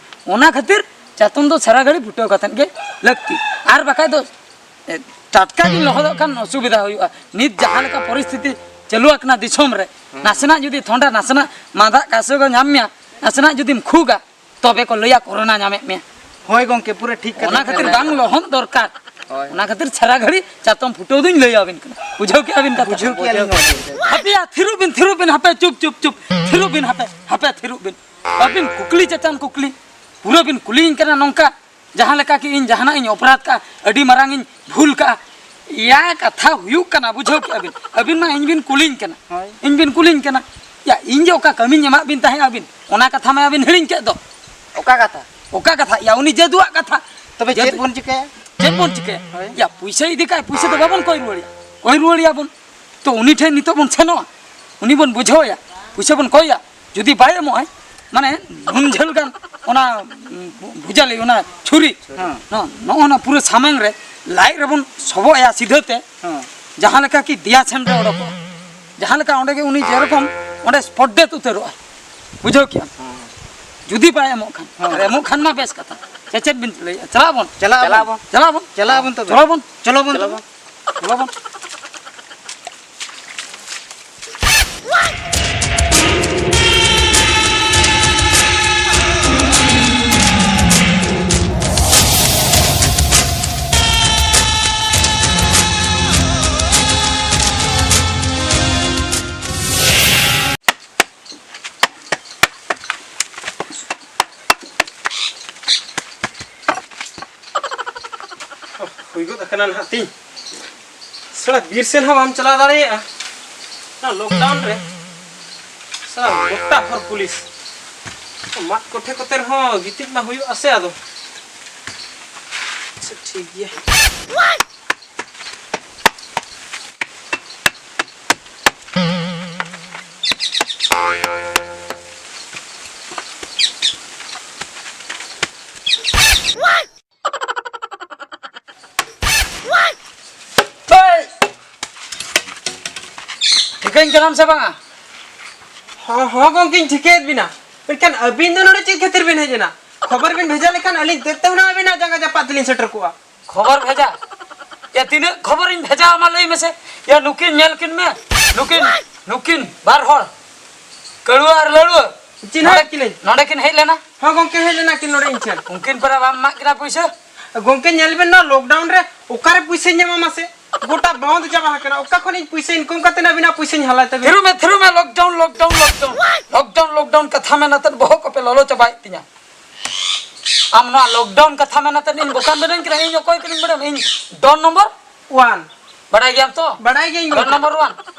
ᱚᱱᱟ ᱠᱷᱟᱹᱛᱤᱨ ᱪᱟᱛᱚᱢ ᱫᱚ ᱥᱟᱨᱟ ᱜᱷᱟᱹᱲᱤ ᱯᱷᱩᱴᱟᱹᱣ ᱠᱟᱛᱮᱫ ᱜᱮ ᱞᱟᱹᱠᱛᱤ, ᱟᱨ ᱵᱟᱠᱷᱟᱡ ᱫᱚ ᱮ, ᱴᱟᱴᱠᱟ ᱜᱮ ᱞᱚᱦᱚᱫᱚᱜ ᱠᱷᱟᱱ ᱚᱥᱩᱵᱤᱫᱷᱟ ᱦᱩᱭᱩᱜᱼᱟ᱾ ᱱᱤᱛ ᱡᱟᱦᱟᱸ ᱞᱮᱠᱟ ᱯᱚᱨᱤᱥᱛᱷᱤᱛᱤ ᱪᱟᱹᱞᱩ ᱟᱠᱟᱱᱟ ᱫᱤᱥᱚᱢ ᱨᱮ, ᱦᱩᱸ᱾ ᱱᱟᱥᱮᱱᱟᱜ ᱡᱩᱫᱤ ᱴᱷᱚᱱᱰᱟ, ᱱᱟᱥᱮᱱᱟᱜ ᱢᱟᱫᱟ ᱠᱟᱥᱚ ᱠᱚ ᱧᱟᱢ ᱢᱮᱭᱟ, ᱱᱟᱥᱮᱱᱟᱜ ᱡᱩᱫᱤᱢ ᱠᱷᱩᱜᱟ, ᱛᱚᱵᱮ ᱠᱚ ᱞᱟᱹᱭᱟ ᱠᱳᱨᱳᱱᱟ ᱧᱟᱢᱮᱫ ᱢᱮᱭᱟ᱾ ᱦᱳᱭ ᱜᱚᱢᱠᱮ, ᱯᱩᱨᱟᱹ ᱴᱷᱤᱠ ᱠᱟᱛᱷᱟ ᱚᱱᱟ ᱵᱤᱱ ᱠᱷᱟᱹᱛᱤᱨ ᱢᱮᱱ ᱵᱟᱝ ᱠᱟᱫᱟ᱾ ᱞᱚᱦᱚᱫ ᱫᱚᱨᱠᱟᱨ᱾ ᱦᱳᱭ᱾ ᱚᱱᱟ ᱠᱷᱟᱹᱛᱤᱨ ᱥᱟᱨᱟ ᱜᱷᱟᱹᱲᱤ ᱪᱟᱛᱚᱢ ᱯᱷᱩᱴᱟᱹᱣ ᱫᱩᱧ ᱞᱟᱹᱭ ᱟᱵᱤᱱ ᱠᱟᱱᱟ᱾ ᱵᱩᱡᱷᱟᱹᱣ ᱠᱮᱜᱼᱟ ᱵᱤᱱ ᱠᱟᱛᱷᱟ? ᱵᱩᱡᱷᱟᱹᱣ ᱠᱮᱜᱼᱟ ᱞᱤᱧ ᱜᱚᱢᱠᱮ᱾ ᱦᱟᱯᱮᱭᱟ, ᱛᱷᱤᱨᱚᱜ ᱵᱤᱱ, ᱛᱷᱤᱨᱚᱜ ᱵᱤᱱ, ᱦᱟᱯᱮ, ᱪᱩᱯ, ᱪᱩᱯ, ᱪᱩᱯ᱾ ᱛᱷᱤᱨᱚᱜ ᱵᱤᱱ, ᱦᱟᱯᱮ, ᱦᱟᱯᱮ, ᱛᱷᱤᱨᱚᱜ ᱵᱤᱱ᱾ ᱟᱹᱵᱤᱱ ᱠᱩᱠᱞᱤ ᱪᱮᱛᱟᱱ ᱠᱩᱠᱞᱤ, ᱯᱩᱨᱟᱹ ᱵᱤᱱ ᱠᱩᱞᱤᱭᱤᱧ ᱠᱟᱱᱟ ᱱᱚᱝᱠᱟ, ᱡᱟᱦᱟᱸ ᱞᱮᱠᱟ ᱠᱤ ᱤᱧ ᱡᱟᱦᱟᱱᱟᱜ ᱤᱧ ᱚᱯᱨᱟᱫᱷ ᱠᱟᱜᱼᱟ, ᱟᱹᱰᱤ ᱢᱟᱨᱟᱝ ᱤᱧ ᱵᱷᱩᱞ ᱠᱟᱜᱼᱟ᱾ ᱮᱭᱟ, ᱠᱟᱛᱷᱟ ᱦᱩᱭᱩᱜ ᱠᱟᱱᱟ, ᱵᱩᱡᱷᱟᱹᱣ ᱠᱮᱜᱼᱟ ᱵᱤᱱ? ᱟᱹᱵᱤᱱ ᱢᱟ ᱤᱧ ᱵᱤᱱ ᱠᱩᱞᱤᱧ ᱠᱟᱱᱟ᱾ ᱦᱳᱭ᱾ ᱤᱧ ᱵᱤᱱ ᱠᱩᱞᱤᱧ ᱠᱟᱱᱟ᱾ ᱭᱟ, ᱤᱧ ᱡᱮ ᱚᱠᱟ ᱠᱟᱹᱢᱤᱧ ᱮᱢᱟᱫ ᱵᱤᱱ ᱛᱟᱦᱮᱸᱫ ᱟᱹᱵᱤᱱ, ᱚᱱᱟ ᱠᱟᱛᱷᱟ ᱢᱟ ᱟᱹᱵᱤᱱ ᱦᱤᱲᱤᱧ ᱠᱮᱫ ᱫᱚ᱾ ᱚᱠᱟ ᱠᱟᱛᱷᱟ? ᱚᱠᱟ ᱠᱟᱛᱷᱟ? ᱭᱟ, ᱩᱱᱤ ᱡᱟᱹᱫᱩᱣᱟᱜ ᱠᱟᱛᱷᱟ᱾ ᱛᱚᱵᱮ ᱪᱮᱫ ᱡᱟᱹᱫᱩ- ᱵᱚᱱ ᱪᱤᱠᱟᱹᱭᱟ? ᱪᱮᱫ ᱵᱚᱱ ᱪᱤᱠᱟᱹᱭᱟ? ᱦᱳᱭ᱾ ᱭᱟ, ᱯᱩᱭᱥᱟᱹ ᱤᱫᱤ ᱠᱟᱜᱼᱟᱭ, ᱯᱩᱭᱥᱟᱹ ᱫᱚ ᱵᱟᱵᱚᱱ ᱠᱚᱭ ᱨᱩᱣᱟᱹᱲᱮᱭᱟ᱾ ᱠᱚᱭ ᱨᱩᱣᱟᱹᱲᱮᱭᱟ ᱵᱚᱱ᱾ ᱛᱚ ᱩᱱᱤ ᱴᱷᱮᱱ ᱱᱤᱛᱚᱜ ᱵᱚᱱ ᱥᱮᱱᱚᱜᱼᱟ, ᱩᱱᱤ ᱵᱚᱱ ᱵᱩᱡᱷᱟᱹᱣᱮᱭᱟ, ᱯᱩᱭᱥᱟᱹ ᱵᱚᱱ ᱠᱚᱭᱟ᱾ ᱡᱩᱫᱤ ᱵᱟᱭ ᱮᱢᱚᱜᱼᱟᱭ, ᱢᱟᱱᱮ ᱱᱩᱱ ᱡᱷᱟᱹᱞ ᱜᱟᱱ ᱚᱱᱟ, ᱩᱸ, ᱵᱷᱩᱡᱟᱞᱤ, ᱚᱱᱟ ᱪᱷᱩᱨᱤ, ᱦᱮᱸ᱾ ᱱᱚ-, ᱱᱚᱜᱼᱚ ᱱᱟ ᱯᱩᱨᱟᱹ ᱥᱟᱢᱟᱝ ᱨᱮ ᱞᱟᱡ ᱨᱮᱵᱚᱱ ᱥᱚᱵᱚᱜ ᱮᱭᱟ ᱥᱤᱫᱷᱟᱹ ᱛᱮ, ᱦᱮᱸ᱾ ᱡᱟᱦᱟᱸ ᱞᱮᱠᱟ ᱠᱤ ᱫᱮᱭᱟ ᱥᱮᱱ ᱨᱮ ᱚᱰᱚᱠᱚᱜᱼᱟ, ᱡᱟᱦᱟᱸ ᱞᱮᱠᱟ ᱚᱸᱰᱮ ᱜᱮ ᱩᱱᱤ ᱡᱮᱨᱚᱠᱚᱢ ᱚᱸᱰᱮ spot death ᱩᱛᱟᱹᱨᱚᱜᱼᱟᱭ, ᱵᱩᱡᱷᱟᱹᱣ ᱠᱮᱜᱼᱟᱢ? ᱦᱮᱸ᱾ ᱡᱩᱫᱤ ᱵᱟᱭ ᱮᱢᱚᱜ ᱠᱷᱟᱱ, ᱦᱮᱸ᱾ ᱟᱨ ᱮᱢᱚᱜ ᱠᱷᱟᱱ ᱢᱟ ᱵᱮᱥ ᱠᱟᱛᱷᱟ᱾ ᱥᱮ ᱪᱮᱫ ᱵᱤᱱ ᱞᱟᱹᱭᱮᱜᱼᱟ? ᱪᱟᱞᱟᱜ ᱟᱵᱚᱱ? ᱪᱟᱞᱟᱜ ᱟᱵᱚᱱ᱾ ᱪᱟᱞᱟᱜ ᱟᱵᱚᱱ᱾ ᱪᱟᱞᱟᱜ ᱟᱵᱚᱱ ᱛᱚᱵᱮ᱾ ᱪᱚᱞᱚ ᱵᱚᱱ᱾ ᱪᱚᱞᱚ ᱵᱚᱱ ᱪᱚᱞᱚ ᱛᱚᱵᱮ᱾ ᱵᱚᱱ᱾ ᱪᱚᱞᱚ ᱵᱚᱱ᱾ ᱦᱩᱭ ᱜᱚᱫ ᱟᱠᱟᱱᱟ ᱱᱟᱦᱟᱜ ᱛᱤᱧ᱾ ᱥᱟᱞᱟ ᱵᱤᱨ ᱥᱮᱱ ᱦᱚᱸ ᱵᱟᱢ ᱪᱟᱞᱟᱣ ᱫᱟᱲᱮᱭᱟᱜᱼᱟ ᱱᱚᱣᱟ lockdown ᱨᱮ᱾ ᱥᱟᱞᱟ ᱜᱚᱴᱟ ᱦᱚᱨ ᱯᱩᱞᱤᱥ᱾ ᱢᱟᱫ ᱠᱚᱴᱷᱮ ᱠᱚᱛᱮ ᱨᱮᱦᱚᱸ ᱜᱤᱛᱤᱡ ᱢᱟ ᱦᱩᱭᱩᱜᱼᱟ ᱥᱮ ᱟᱫᱚ᱾ ᱟᱪᱪᱷᱟ, ᱴᱷᱤᱠ ᱜᱮᱭᱟ᱾ ᱦᱳᱭ! ᱴᱷᱤᱠᱟᱹᱧ ᱠᱟᱱᱟᱢ ᱥᱮ ᱵᱟᱝᱟ? ᱦᱚᱸ, ᱦᱚᱸ ᱜᱚᱢᱠᱮᱧ ᱴᱷᱤᱠᱟᱹᱭᱮᱫ ᱵᱤᱱᱟ᱾ ᱢᱮᱱᱠᱷᱟᱱ ᱟᱹᱵᱤᱱ ᱫᱚ ᱱᱚᱰᱮ ᱪᱮᱫ ᱠᱷᱟᱹᱛᱤᱨ ᱵᱤᱱ ᱦᱮᱡ ᱮᱱᱟ? ᱠᱷᱚᱵᱚᱨ ᱵᱤᱱ ᱵᱷᱮᱡᱟ ᱞᱮᱠᱷᱟᱱ ᱟᱹᱞᱤᱧ ᱫᱮᱡ ᱛᱮ ᱦᱩᱱᱟᱹᱝ ᱟᱹᱵᱤᱱᱟᱜ ᱡᱟᱸᱜᱟ ᱡᱟᱯᱟᱜ ᱛᱮᱞᱤᱧ ᱥᱮᱴᱮᱨ ᱠᱚᱜᱼᱟ᱾ ᱠᱷᱚᱵᱚᱨ ᱵᱷᱮᱡᱟ? ᱭᱟ, ᱛᱤᱱᱟᱹᱜ ᱠᱷᱚᱵᱚᱨᱤᱧ ᱵᱷᱮᱡᱟ ᱟᱢᱟ ᱞᱟᱹᱭ ᱢᱮᱥᱮ? ᱭᱟ, ᱱᱩᱠᱤᱱ ᱧᱮᱞ ᱠᱤᱱ ᱢᱮ, ᱱᱩᱠᱤᱱ, ᱱᱩᱠᱤᱱ ᱵᱟᱨ ᱦᱚᱲ ᱠᱟᱹᱲᱩᱣᱟᱹ ᱟᱨ ᱞᱟᱹᱲᱩᱣᱟᱹ᱾ ᱪᱤᱱᱦᱟᱹ ᱱᱚᱰᱮ, ᱠᱤᱱᱟᱹᱧ᱾ ᱱᱚᱰᱮ ᱠᱤᱱ ᱦᱮᱡ ᱞᱮᱱᱟ᱾ ᱦᱚᱸ ᱜᱚᱢᱠᱮ, ᱦᱮᱡ ᱞᱮᱱᱟ ᱠᱤᱱ ᱱᱚᱰᱮ ᱤᱧ ᱴᱷᱮᱱ᱾ ᱩᱱᱠᱤᱱ ᱯᱟᱨᱟ ᱵᱟᱢ ᱮᱢᱟᱜ ᱠᱤᱱᱟ ᱯᱩᱭᱥᱟᱹ? ᱜᱚᱢᱠᱮ, ᱧᱮᱞ ᱵᱮᱱ, ᱱᱚᱣᱟ lockdown ᱨᱮ ᱚᱠᱟᱨᱮ ᱯᱩᱭᱥᱟᱹᱧ ᱧᱟᱢᱟ ᱢᱟᱥᱮ? ᱜᱚᱴᱟ ᱵᱚᱱᱫ ᱪᱟᱵᱟ ᱟᱠᱟᱱᱟ᱾ ᱚᱠᱟ ᱠᱷᱚᱱ ᱤᱧ ᱯᱩᱭᱥᱟᱹ income ᱠᱟᱛᱮ ᱟᱹᱵᱤᱱᱟᱜ ᱯᱩᱭᱥᱟᱹᱧ ᱦᱟᱞᱟᱭ ᱛᱟᱹᱵᱤᱱᱟ? ᱛᱷᱤᱨᱩ ᱢᱮ, ᱛᱷᱤᱨᱩ ᱢᱮ, lockdown, lockdown, lockdown᱾ Lockdown, lockdown ᱠᱟᱛᱷᱟ ᱢᱮᱱ ᱟᱛᱮᱫ ᱵᱚᱦᱚᱜ ᱠᱚᱯᱮ ᱞᱚᱞᱚ ᱪᱟᱵᱟᱭᱮᱫ ᱛᱤᱧᱟ᱾ ᱟᱢ ᱱᱚᱣᱟ lockdown ᱠᱟᱛᱷᱟ ᱢᱮᱱ ᱟᱛᱮᱫ ᱤᱧ ᱵᱚᱠᱟᱢ ᱵᱮᱱᱟᱣᱤᱧ ᱠᱟᱱᱟ? ᱤᱧ ᱚᱠᱚᱭ ᱠᱟᱹᱱᱟᱹᱧ ᱵᱟᱲᱟᱭᱟᱢ? ᱤᱧ don number ᱚᱣᱟᱱ᱾ ᱵᱟᱲᱟᱭ ᱜᱮᱭᱟᱢ ᱛᱚ? ᱵᱟᱲᱟᱭ ᱜᱤᱭᱟᱹᱧ ᱜᱚᱢᱠᱮ᱾ Don number one.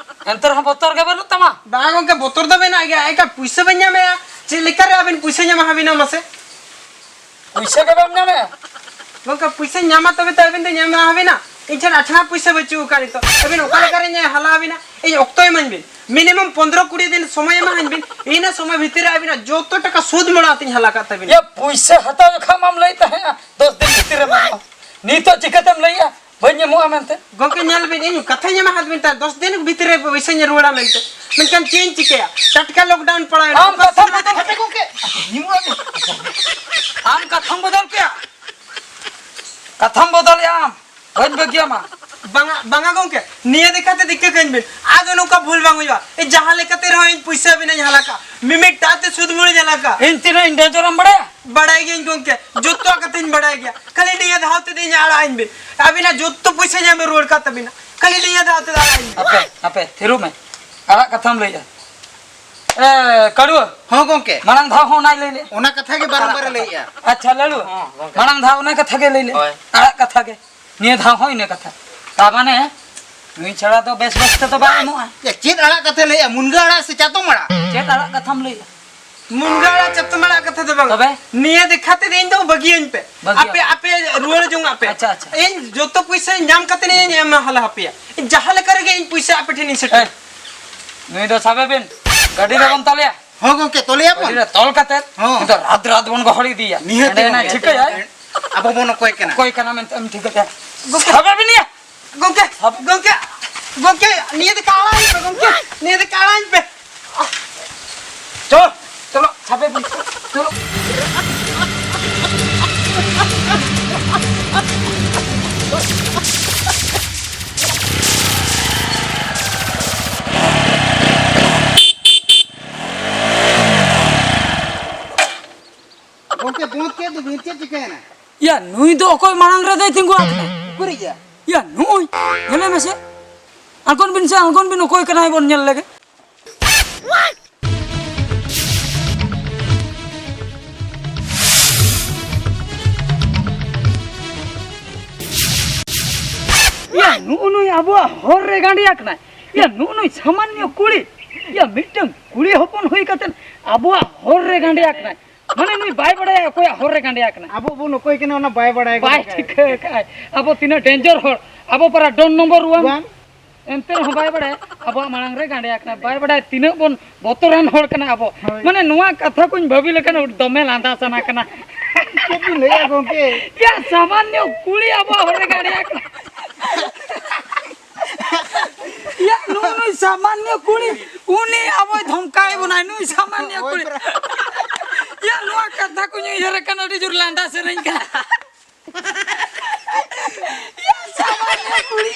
ᱮᱱᱛᱮ ᱨᱮᱦᱚᱸ ᱵᱚᱛᱚᱨ ᱜᱮ ᱵᱟᱹᱱᱩᱜ ᱛᱟᱢᱟ? ᱵᱟᱝ ᱜᱚᱝᱠᱮ, ᱵᱚᱛᱚᱨ ᱫᱚ ᱢᱮᱱᱟᱜ ᱜᱮᱭᱟ᱾ ᱮᱱᱠᱷᱟᱱ ᱯᱩᱭᱥᱟᱹ ᱵᱟᱹᱧ ᱧᱟᱢᱮᱜᱼᱟ, ᱪᱮᱫ ᱞᱮᱠᱟᱨᱮ ᱟᱹᱵᱤᱱ ᱯᱩᱭᱥᱟᱹ ᱧᱟᱢᱟ ᱦᱟᱹᱵᱤᱱᱟ ᱢᱟᱥᱮ? ᱯᱩᱭᱥᱟᱹ ᱜᱮ ᱵᱟᱢ ᱧᱟᱢᱮᱜᱼᱟ? ᱜᱚᱝᱠᱮ, ᱯᱩᱭᱥᱟᱹᱧ ᱧᱟᱢᱟ ᱛᱚᱵᱮ ᱛᱚ ᱟᱹᱵᱤᱱ ᱫᱚ ᱧᱟᱢ ᱦᱟᱹᱵᱤᱱᱟ᱾ ᱤᱧ ᱴᱷᱮᱱ ᱟᱴᱷᱟᱱᱟ ᱯᱩᱭᱥᱟᱹ ᱵᱟᱹᱪᱩᱜ ᱟᱠᱟᱫ ᱱᱤᱛᱚᱜ᱾ ᱟᱹᱵᱤᱱ ᱚᱠᱟ ᱞᱮᱠᱟᱨᱮ ᱧᱮ ᱦᱟᱞᱟ ᱟᱹᱵᱤᱱᱟ? ᱤᱧ ᱚᱠᱛᱚ ᱮᱢᱟᱹᱧ ᱵᱤᱱ, ᱢᱤᱱᱤᱢᱟᱢ ᱯᱚᱱᱫᱽᱨᱚ ᱠᱩᱲᱤ ᱫᱤᱱ ᱥᱚᱢᱚᱭ ᱮᱢᱟᱹᱧ ᱵᱤᱱ᱾ ᱤᱱᱟᱹ ᱥᱚᱢᱚᱭ ᱵᱷᱤᱛᱤᱨ ᱨᱮ ᱟᱹᱵᱤᱱᱟᱜ ᱡᱚᱛᱚ ᱴᱟᱠᱟ ᱥᱩᱫ ᱢᱚᱲᱟ ᱟᱛᱤᱧ ᱦᱟᱞᱟ ᱠᱟᱜ ᱛᱟᱹᱵᱤᱱᱟ᱾ ᱭᱟ, ᱯᱩᱭᱥᱟᱹ ᱦᱟᱛᱟᱣ ᱡᱚᱠᱷᱟᱜ ᱢᱟᱢ ᱞᱟᱹᱭ ᱛᱟᱦᱮᱸᱜᱼᱟ ᱫᱚᱥ ᱫᱤᱱ ᱵᱷᱤᱛᱤᱨ ᱨᱮ ᱮᱢᱟᱢᱟ᱾ ᱱᱤᱛᱚᱜ ᱪᱤᱠᱟᱹᱛᱮᱢ ᱞᱟᱹᱭᱮᱜᱼᱟ ᱵᱟᱹᱧ ᱮᱢᱚᱜᱼᱟ ᱢᱮᱱᱛᱮ? ᱜᱚᱝᱠᱮ, ᱧᱮᱞ ᱵᱤᱱ, ᱤᱧ ᱠᱟᱛᱷᱟᱧ ᱮᱢᱟ ᱦᱟᱫ ᱵᱤᱱ ᱛᱟᱦᱮᱸᱫ, ᱫᱚᱥ ᱫᱤᱱ ᱵᱷᱤᱛᱤᱨ ᱨᱮ ᱯᱩᱭᱥᱟᱹᱧ ᱨᱩᱣᱟᱹᱲᱟ ᱢᱮᱱᱛᱮ᱾ ᱢᱮᱱᱠᱷᱟᱱ ᱪᱮᱫ ᱤᱧ ᱪᱤᱠᱟᱹᱭᱟ, ᱴᱟᱴᱠᱟ ᱞᱚᱠᱰᱟᱣᱩᱱ ᱯᱟᱲᱟᱣᱮᱱᱟ᱾ ᱟᱢ ᱠᱟᱛᱷᱟᱢ ᱵᱚᱫᱚᱞ ᱠᱟᱛᱮ ᱜᱚᱝᱠᱮ, ᱟᱢ ᱠᱟᱛᱷᱟᱢ ᱵᱚᱫᱚᱞ ᱠᱮᱜᱼᱟ᱾ ᱠᱟᱛᱷᱟᱢ ᱵᱚᱫᱚᱞᱮᱜᱼᱟ ᱟᱢ᱾ ᱵᱟᱹᱧ ᱵᱟᱹᱜᱤᱭᱟᱢᱟ᱾ ᱵᱟᱝᱟ, ᱵᱟᱝᱟ ᱜᱚᱝᱠᱮ, ᱱᱤᱭᱟᱹ ᱫᱮᱠᱷᱟ ᱛᱮ ᱫᱤᱠᱟᱹ ᱠᱟᱹᱧ ᱵᱤᱱ᱾ ᱟᱫᱚ ᱱᱚᱝᱠᱟ ᱵᱷᱩᱞ ᱵᱟᱝ ᱦᱩᱭᱩᱜᱼᱟ᱾ ᱮ, ᱡᱟᱦᱟᱸ ᱞᱮᱠᱟ ᱛᱮ ᱨᱮᱦᱚᱸ ᱤᱧ ᱯᱩᱭᱥᱟᱹ ᱟᱹᱵᱤᱱᱟᱧ ᱦᱟᱞᱟᱠᱟ᱾ ᱢᱤᱢᱤᱫ ᱴᱟᱜ ᱛᱮ ᱥᱩᱫ ᱢᱩᱲᱤᱧ ᱦᱟᱞᱟᱠᱟ᱾ ᱤᱧ ᱛᱤᱱᱟᱹᱜ ᱤᱧ ᱰᱮᱡᱚᱨᱮᱢ ᱵᱟᱲᱟᱭᱟ? ᱵᱟᱲᱟᱭ ᱜᱤᱭᱟᱹᱧ ᱜᱚᱝᱠᱮ, ᱡᱚᱛᱚᱣᱟᱜ ᱠᱟᱛᱷᱟᱧ ᱵᱟᱲᱟᱭ ᱜᱮᱭᱟ᱾ ᱠᱷᱟᱹᱞᱤ ᱱᱤᱭᱟᱹ ᱫᱷᱟᱣ ᱛᱮᱫᱚ ᱤᱧ ᱟᱲᱟᱜ ᱟᱹᱧ ᱵᱤᱱ᱾ ᱟᱹᱵᱤᱱᱟᱜ ᱡᱚᱛᱚ ᱯᱩᱭᱥᱟᱹ ᱧᱟᱢ ᱨᱩᱣᱟᱹᱲ ᱠᱟᱜ ᱛᱟᱹᱵᱤᱱᱟ᱾ ᱠᱷᱟᱹᱞᱤ ᱱᱤᱭᱟᱹ ᱫᱷᱟᱣ ᱛᱮᱫᱚ ᱟᱲᱟᱜ ᱟᱹᱧ ᱵᱤᱱ᱾ ᱦᱟᱯᱮ, ᱦᱟᱯᱮ, ᱛᱷᱤᱨᱚᱜ ᱢᱮ᱾ ᱟᱲᱟᱜ ᱠᱟᱛᱷᱟᱢ ᱞᱟᱹᱭᱮᱜᱼᱟ᱾ ᱮ, ᱠᱟᱲᱩᱣᱟᱹ᱾ ᱦᱚᱸ ᱜᱚᱝᱠᱮ᱾ ᱢᱟᱲᱟᱝ ᱫᱷᱟᱣ ᱦᱚᱸ ᱚᱱᱟᱭ ᱞᱟᱹᱭ ᱞᱮᱫ᱾ ᱚᱱᱟ ᱠᱟᱛᱷᱟ ᱜᱮ ᱵᱟᱨᱚᱢᱵᱟᱨ ᱮ ᱞᱟᱹᱭᱮᱜᱼᱟ᱾ ᱟᱪᱪᱷᱟ, ᱞᱟᱹᱞᱩ᱾ ᱦᱚᱸ, ᱜᱚᱝᱠᱮ᱾ ᱢᱟᱲᱟᱝ ᱫᱷᱟᱣ ᱚᱱᱟ ᱠᱟᱛᱷᱟ ᱜᱮ ᱞᱟᱹᱭ ᱞᱮᱫ᱾ ᱦᱳᱭ᱾ ᱟᱲᱟᱜ ᱠᱟᱛᱷᱟ ᱜᱮ᱾ ᱱᱤᱭᱟᱹ ᱫᱷᱟᱣ ᱦᱚᱸ ᱤᱱᱟᱹ ᱠᱟᱛᱷᱟ᱾ ᱛᱟᱨ ᱢᱟᱱᱮ, ᱱᱩᱭ ᱪᱷᱟᱲᱟ ᱫᱚ ᱵᱮᱥ ᱵᱮᱥ ᱛᱮᱫᱚ ᱵᱟᱭ ᱮᱢᱚᱜᱼᱟ᱾ ᱭᱟ, ᱪᱮᱫ ᱟᱲᱟᱜ ᱠᱟᱛᱷᱟ ᱞᱟᱹᱭᱮᱜᱼᱟ? ᱢᱩᱱᱜᱟᱹ ᱟᱲᱟᱜ ᱥᱮ ᱪᱟᱛᱚᱢ ᱟᱲᱟᱜ? ᱪᱮᱫ ᱟᱲᱟᱜ ᱠᱟᱛᱷᱟᱢ ᱞᱟᱹᱭᱮᱜᱼᱟ? ᱢᱩᱱᱜᱟᱹ ᱟᱲᱟᱜ, ᱪᱟᱛᱚᱢ ᱟᱲᱟᱜ ᱠᱟᱛᱷᱟ ᱫᱚ ᱵᱟᱝ᱾ ᱛᱚᱵᱮ? ᱱᱤᱭᱟᱹ ᱫᱮᱠᱷᱟ ᱛᱮᱫᱚ ᱤᱧ ᱫᱚ ᱵᱟᱹᱜᱤᱭᱟᱹᱧ ᱯᱮ᱾ ᱵᱟᱹᱜᱤᱭᱟᱢ᱾ ᱟᱯᱮ, ᱟᱯᱮ ᱨᱩᱣᱟᱹᱲ ᱡᱚᱝ ᱟᱯᱮ᱾ ᱟᱪᱪᱷᱟ, ᱟᱪᱪᱷᱟ᱾ ᱤᱧ ᱡᱚᱛᱚ ᱯᱩᱭᱥᱟᱹ ᱧᱟᱢ ᱠᱟᱛᱮ ᱤᱧ ᱮᱢᱟ ᱦᱟᱞᱟ ᱦᱟᱯᱮᱭᱟ᱾ ᱤᱧ ᱡᱟᱦᱟᱸ ᱞᱮᱠᱟ ᱨᱮᱜᱮ ᱤᱧ ᱯᱩᱭᱥᱟᱹ ᱟᱯᱮ ᱴᱷᱮᱱ ᱤᱧ ᱥᱮᱴᱮᱨ᱾ ᱮ, ᱱᱩᱭ ᱫᱚ ᱥᱟᱵᱮ ᱵᱤᱱ᱾ ᱜᱟᱹᱰᱤ ᱨᱮᱵᱚᱱ ᱛᱚᱞᱮᱭᱟ᱾ ᱦᱚᱸ ᱜᱚᱝᱠᱮ, ᱛᱚᱞᱮᱭᱟ ᱵᱚᱱ᱾ ᱜᱟᱹᱰᱤ ᱨᱮ ᱛᱚᱞ ᱠᱟᱛᱮ ᱦᱚᱸ᱾ ᱱᱤᱛᱚᱜ ᱨᱟᱛ ᱨᱟᱛ ᱵᱚᱱ ᱜᱚᱦᱚᱲ ᱤᱫᱤᱭᱟ᱾ ᱱᱤᱦᱟᱹᱛ ᱮᱸᱰᱮ ᱜᱚᱝᱠᱮ᱾ ᱪᱷᱤᱠᱟᱹᱭᱟᱭ? ᱟᱵᱚ ᱵᱚᱱ ᱚᱠᱚᱭ ᱠᱟᱱᱟ? ᱚᱠᱚᱭ ᱠᱟᱱᱟ ᱢᱮᱱᱛᱮ ᱮᱢ ᱴᱷᱤᱠᱟᱹ ᱠᱮᱭᱟ? ᱜᱚᱝᱠᱮ᱾ ᱥᱟᱵᱮ ᱵᱤᱱ ᱭᱟ᱾ ᱜᱚᱝᱠᱮ, ᱥᱟᱵ- ᱜᱚᱝᱠᱮ, ᱜᱚᱝᱠᱮ, ᱱᱤᱭᱟᱹ ᱫᱮᱠᱷᱟ ᱟᱲᱟᱜ ᱟᱹᱧ ᱯᱮ, ᱜᱚᱝᱠᱮ, ᱱᱤᱭᱟᱹ ᱫᱮᱠᱷᱟ ᱟᱲᱟᱜ ᱟᱹᱧ ᱯᱮ᱾ ᱪᱚᱞ, ᱪᱚᱞᱚ, ᱥᱟᱵᱮ ᱵᱤᱱ, ᱪᱚᱞᱚ᱾ ᱜᱚᱝᱠᱮ, ᱵᱚᱸᱫᱽ ᱠᱮᱫ ᱫᱚᱵᱤᱱ, ᱪᱮᱫ ᱪᱤᱠᱟᱹᱭᱮᱱᱟ? ᱭᱟ, ᱱᱩᱭ ᱫᱚ ᱚᱠᱚᱭ ᱢᱟᱲᱟᱝ ᱨᱮᱫᱚᱭ ᱛᱤᱸᱜᱩ ᱟᱠᱟᱱᱟ? ᱩᱠᱩᱨᱤᱡ ᱭᱟ? ᱭᱟ, ᱱᱩᱭ, ᱧᱮᱞᱮ ᱢᱮᱥᱮ᱾ ᱟᱬᱜᱚᱱ ᱵᱤᱱ ᱥᱮ, ᱟᱬᱜᱚᱱ ᱵᱤᱱ, ᱚᱠᱚᱭ ᱠᱟᱱᱟᱭ ᱵᱚᱱ ᱧᱮᱞ ᱞᱮᱜᱮ᱾ ᱭᱟ, ᱱᱩᱜᱼᱩ ᱱᱩᱭ ᱟᱵᱚᱣᱟᱜ ᱦᱚᱨ ᱨᱮ ᱜᱟᱸᱰᱮ ᱟᱠᱟᱱᱟᱭ᱾ ᱭᱟ, ᱱᱩᱜᱼᱩ ᱱᱩᱭ ᱥᱟᱢᱟᱱᱱᱚ ᱠᱩᱲᱤ, ᱭᱟ, ᱢᱤᱫᱴᱟᱝ ᱠᱩᱲᱤ ᱦᱚᱯᱚᱱ ᱦᱩᱭ ᱠᱟᱛᱮ ᱟᱵᱚᱣᱟᱜ ᱦᱚᱨ ᱨᱮ ᱜᱟᱸᱰᱮ ᱟᱠᱟᱱᱟᱭ᱾ ᱢᱟᱱᱮ, ᱱᱩᱭ ᱵᱟᱭ ᱵᱟᱲᱟᱭᱟ ᱚᱠᱚᱭᱟᱜ ᱦᱚᱨ ᱨᱮ ᱜᱟᱸᱰᱮ ᱟᱠᱟᱱᱟᱭ᱾ ᱟᱵᱚ ᱵᱚᱱ ᱚᱠᱚᱭ ᱠᱟᱱᱟ, ᱚᱱᱟ ᱵᱟᱭ ᱵᱟᱲᱟᱭ ᱜᱚᱫ ᱵᱟᱭ ᱠᱟᱜᱼᱟᱭ᱾ ᱴᱷᱤᱠᱟᱹ ᱠᱟᱜᱼᱟᱭ᱾ ᱟᱵᱚ ᱛᱤᱱᱟᱹᱜ ᱰᱮᱧᱡᱟᱨ ᱦᱚᱲ, ᱟᱵᱚ ᱯᱟᱨᱟ ᱰᱚᱱ ᱱᱚᱢᱵᱚᱨ ᱳᱣᱟᱱ᱾ ᱳᱣᱟᱱ᱾ ᱮᱱᱛᱮ ᱨᱮᱦᱚᱸ ᱵᱟᱭ ᱵᱟᱲᱟᱭᱟ ᱟᱵᱚᱣᱟᱜ ᱢᱟᱲᱟᱝ ᱨᱮ ᱜᱟᱸᱰᱮ ᱟᱠᱟᱱᱟ, ᱵᱟᱭ ᱵᱟᱲᱟᱭᱟ ᱛᱤᱱᱟᱹᱜ ᱵᱚᱱ ᱵᱚᱛᱚᱨᱟᱱ ᱦᱚᱲ ᱠᱟᱱᱟ ᱟᱵᱚ᱾ ᱦᱳᱭ᱾ ᱢᱟᱱᱮ, ᱱᱚᱣᱟ ᱠᱟᱛᱷᱟ ᱠᱚᱧ ᱵᱷᱟᱹᱵᱤ ᱞᱮᱠᱷᱟᱱ ᱫᱚᱢᱮ ᱞᱟᱸᱫᱟ ᱥᱟᱱᱟ ᱠᱟᱱᱟ᱾ ᱪᱮᱫ ᱵᱤᱱ ᱞᱟᱹᱭᱟ ᱜᱚᱝᱠᱮ? ᱭᱟ, ᱥᱟᱢᱟᱱᱱᱚ ᱠᱩᱲᱤ ᱟᱵᱚᱣᱟᱜ ᱦᱚᱨ ᱨᱮ ᱜᱟᱸᱰᱮ ᱟᱠᱟᱱᱟ᱾ ᱭᱟ, ᱱᱩᱭ ᱥᱟᱢᱟᱱᱱᱚ ᱠᱩᱲᱤ, ᱩᱱᱤ ᱟᱵᱚᱭ ᱫᱷᱚᱢᱠᱟᱣᱮᱫ ᱵᱚᱱᱟᱭ, ᱱᱩᱭ ᱥᱟᱢᱟᱱᱱᱚ ᱦᱳᱭ ᱠᱩᱲᱤ᱾ ᱯᱨᱟ- ᱭᱟ, ᱱᱚᱣᱟ ᱠᱟᱛᱷᱟ ᱠᱚᱧ ᱩᱭᱦᱟᱹᱨ ᱠᱷᱟᱱ ᱟᱹᱰᱤ ᱡᱳᱨ ᱞᱟᱸᱫᱟ ᱥᱟᱱᱟᱧ ᱠᱟᱱᱟ᱾ ᱭᱟ, ᱥᱟᱢᱟᱱᱱᱚ ᱠᱩᱲᱤ᱾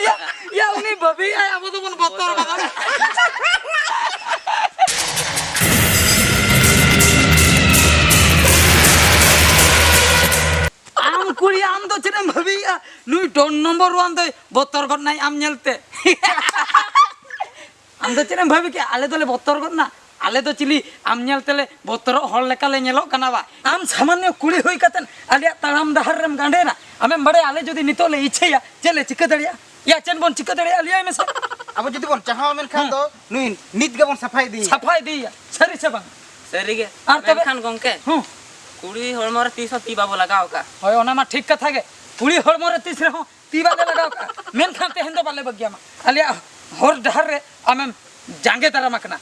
ᱭᱟ, ᱭᱟ, ᱩᱱᱤ ᱵᱷᱟᱹᱵᱤᱭᱮᱫᱼᱟᱭ ᱟᱵᱚ ᱫᱚᱵᱚᱱ ᱵᱚᱛᱚᱨ ᱠᱟᱫᱟ᱾ ᱟᱢ ᱠᱩᱲᱤ, ᱟᱢ ᱫᱚ ᱪᱮᱫ ᱮᱢ ᱵᱷᱟᱹᱵᱤᱭᱮᱫᱼᱟ? ᱱᱩᱭ ᱰᱚᱱ ᱱᱚᱢᱵᱚᱨ ᱳᱣᱟᱱ ᱫᱚᱭ ᱵᱚᱛᱚᱨ ᱜᱚᱫ ᱱᱟᱭ ᱟᱢ ᱧᱮᱞᱛᱮ᱾ ᱟᱢ ᱫᱚ ᱪᱮᱫ ᱮᱢ ᱵᱷᱟᱹᱵᱤ ᱠᱮᱜᱼᱟ? ᱟᱞᱮ ᱫᱚᱞᱮ ᱵᱚᱛᱚᱨ ᱜᱚᱫ ᱱᱟ? ᱟᱞᱮ ᱫᱚ ᱪᱤᱞᱤ ᱟᱢ ᱧᱮᱞ ᱛᱮᱞᱮ ᱵᱚᱛᱚᱨᱚᱜ ᱦᱚᱲ ᱞᱮᱠᱟ ᱞᱮ ᱧᱮᱞᱚᱜ ᱠᱟᱱᱟ ᱵᱟ? ᱟᱢ ᱥᱟᱢᱟᱱᱱᱚ ᱠᱩᱲᱤ ᱦᱩᱭ ᱠᱟᱛᱮ ᱟᱞᱮᱭᱟᱜ ᱛᱟᱲᱟᱢ ᱰᱟᱦᱟᱨ ᱨᱮᱢ ᱜᱟᱸᱰᱮᱱᱟ? ᱟᱢᱮᱢ ᱵᱟᱲᱟᱭᱟ, ᱟᱞᱮ ᱡᱩᱫᱤ ᱱᱤᱛᱚᱜ ᱞᱮ ᱤᱪᱷᱟᱹᱭᱟ, ᱪᱮᱫ ᱞᱮ ᱪᱤᱠᱟᱹ ᱫᱟᱲᱮᱭᱟᱜᱼᱟ? ᱭᱟ, ᱪᱮᱫ ᱵᱚᱱ ᱪᱤᱠᱟᱹ ᱫᱟᱲᱮᱭᱟᱜᱼᱟ, ᱞᱟᱹᱭᱟᱭ ᱢᱮᱥᱮ? ᱟᱵᱚ ᱡᱩᱫᱤ ᱵᱚᱱ ᱪᱟᱦᱟᱣᱟ, ᱢᱮᱱᱠᱷᱟᱱ ᱦᱮᱸ᱾ ᱫᱚ ᱱᱩᱭ ᱱᱤᱛ ᱜᱮᱵᱚᱱ ᱥᱟᱯᱷᱟ ᱤᱫᱤᱭᱮᱭᱟ᱾ ᱥᱟᱯᱷᱟ ᱤᱫᱤᱭᱮᱭᱟ, ᱥᱟᱹᱨᱤ ᱥᱮ ᱵᱟᱝ? ᱥᱟᱹᱨᱤ ᱜᱮ᱾ ᱟᱨ ᱛᱚᱵᱮ? ᱢᱮᱱᱠᱷᱟᱱ ᱜᱚᱝᱠᱮ, ᱦᱮᱸ᱾ ᱠᱩᱲᱤ ᱦᱚᱲᱢᱚ ᱨᱮ ᱛᱤᱥ ᱦᱚᱸ ᱛᱤ ᱵᱟᱵᱚ ᱞᱟᱜᱟᱣ ᱠᱟᱜᱼᱟ᱾ ᱦᱳᱭ, ᱚᱱᱟ ᱢᱟ ᱴᱷᱤᱠ ᱠᱟᱛᱷᱟ ᱜᱮ᱾ ᱠᱩᱲᱤ ᱦᱚᱲᱢᱚ ᱨᱮ ᱛᱤᱥ ᱨᱮᱦᱚᱸ ᱛᱤ ᱵᱟᱞᱮ ᱞᱟᱜᱟᱣ ᱠᱟᱜᱼᱟ, ᱢᱮᱱᱠᱷᱟᱱ ᱛᱮᱦᱮᱧ ᱫᱚ ᱵᱟᱞᱮ ᱵᱟᱹᱜᱤᱭᱟᱢᱟ᱾ ᱟᱞᱮᱭᱟᱜ ᱦᱚᱨ ᱰᱟᱦᱟᱨ ᱨᱮ ᱟᱢᱮᱢ ᱡᱟᱸᱜᱮ ᱫᱟᱨᱟᱢ ᱟᱠᱟᱱᱟ᱾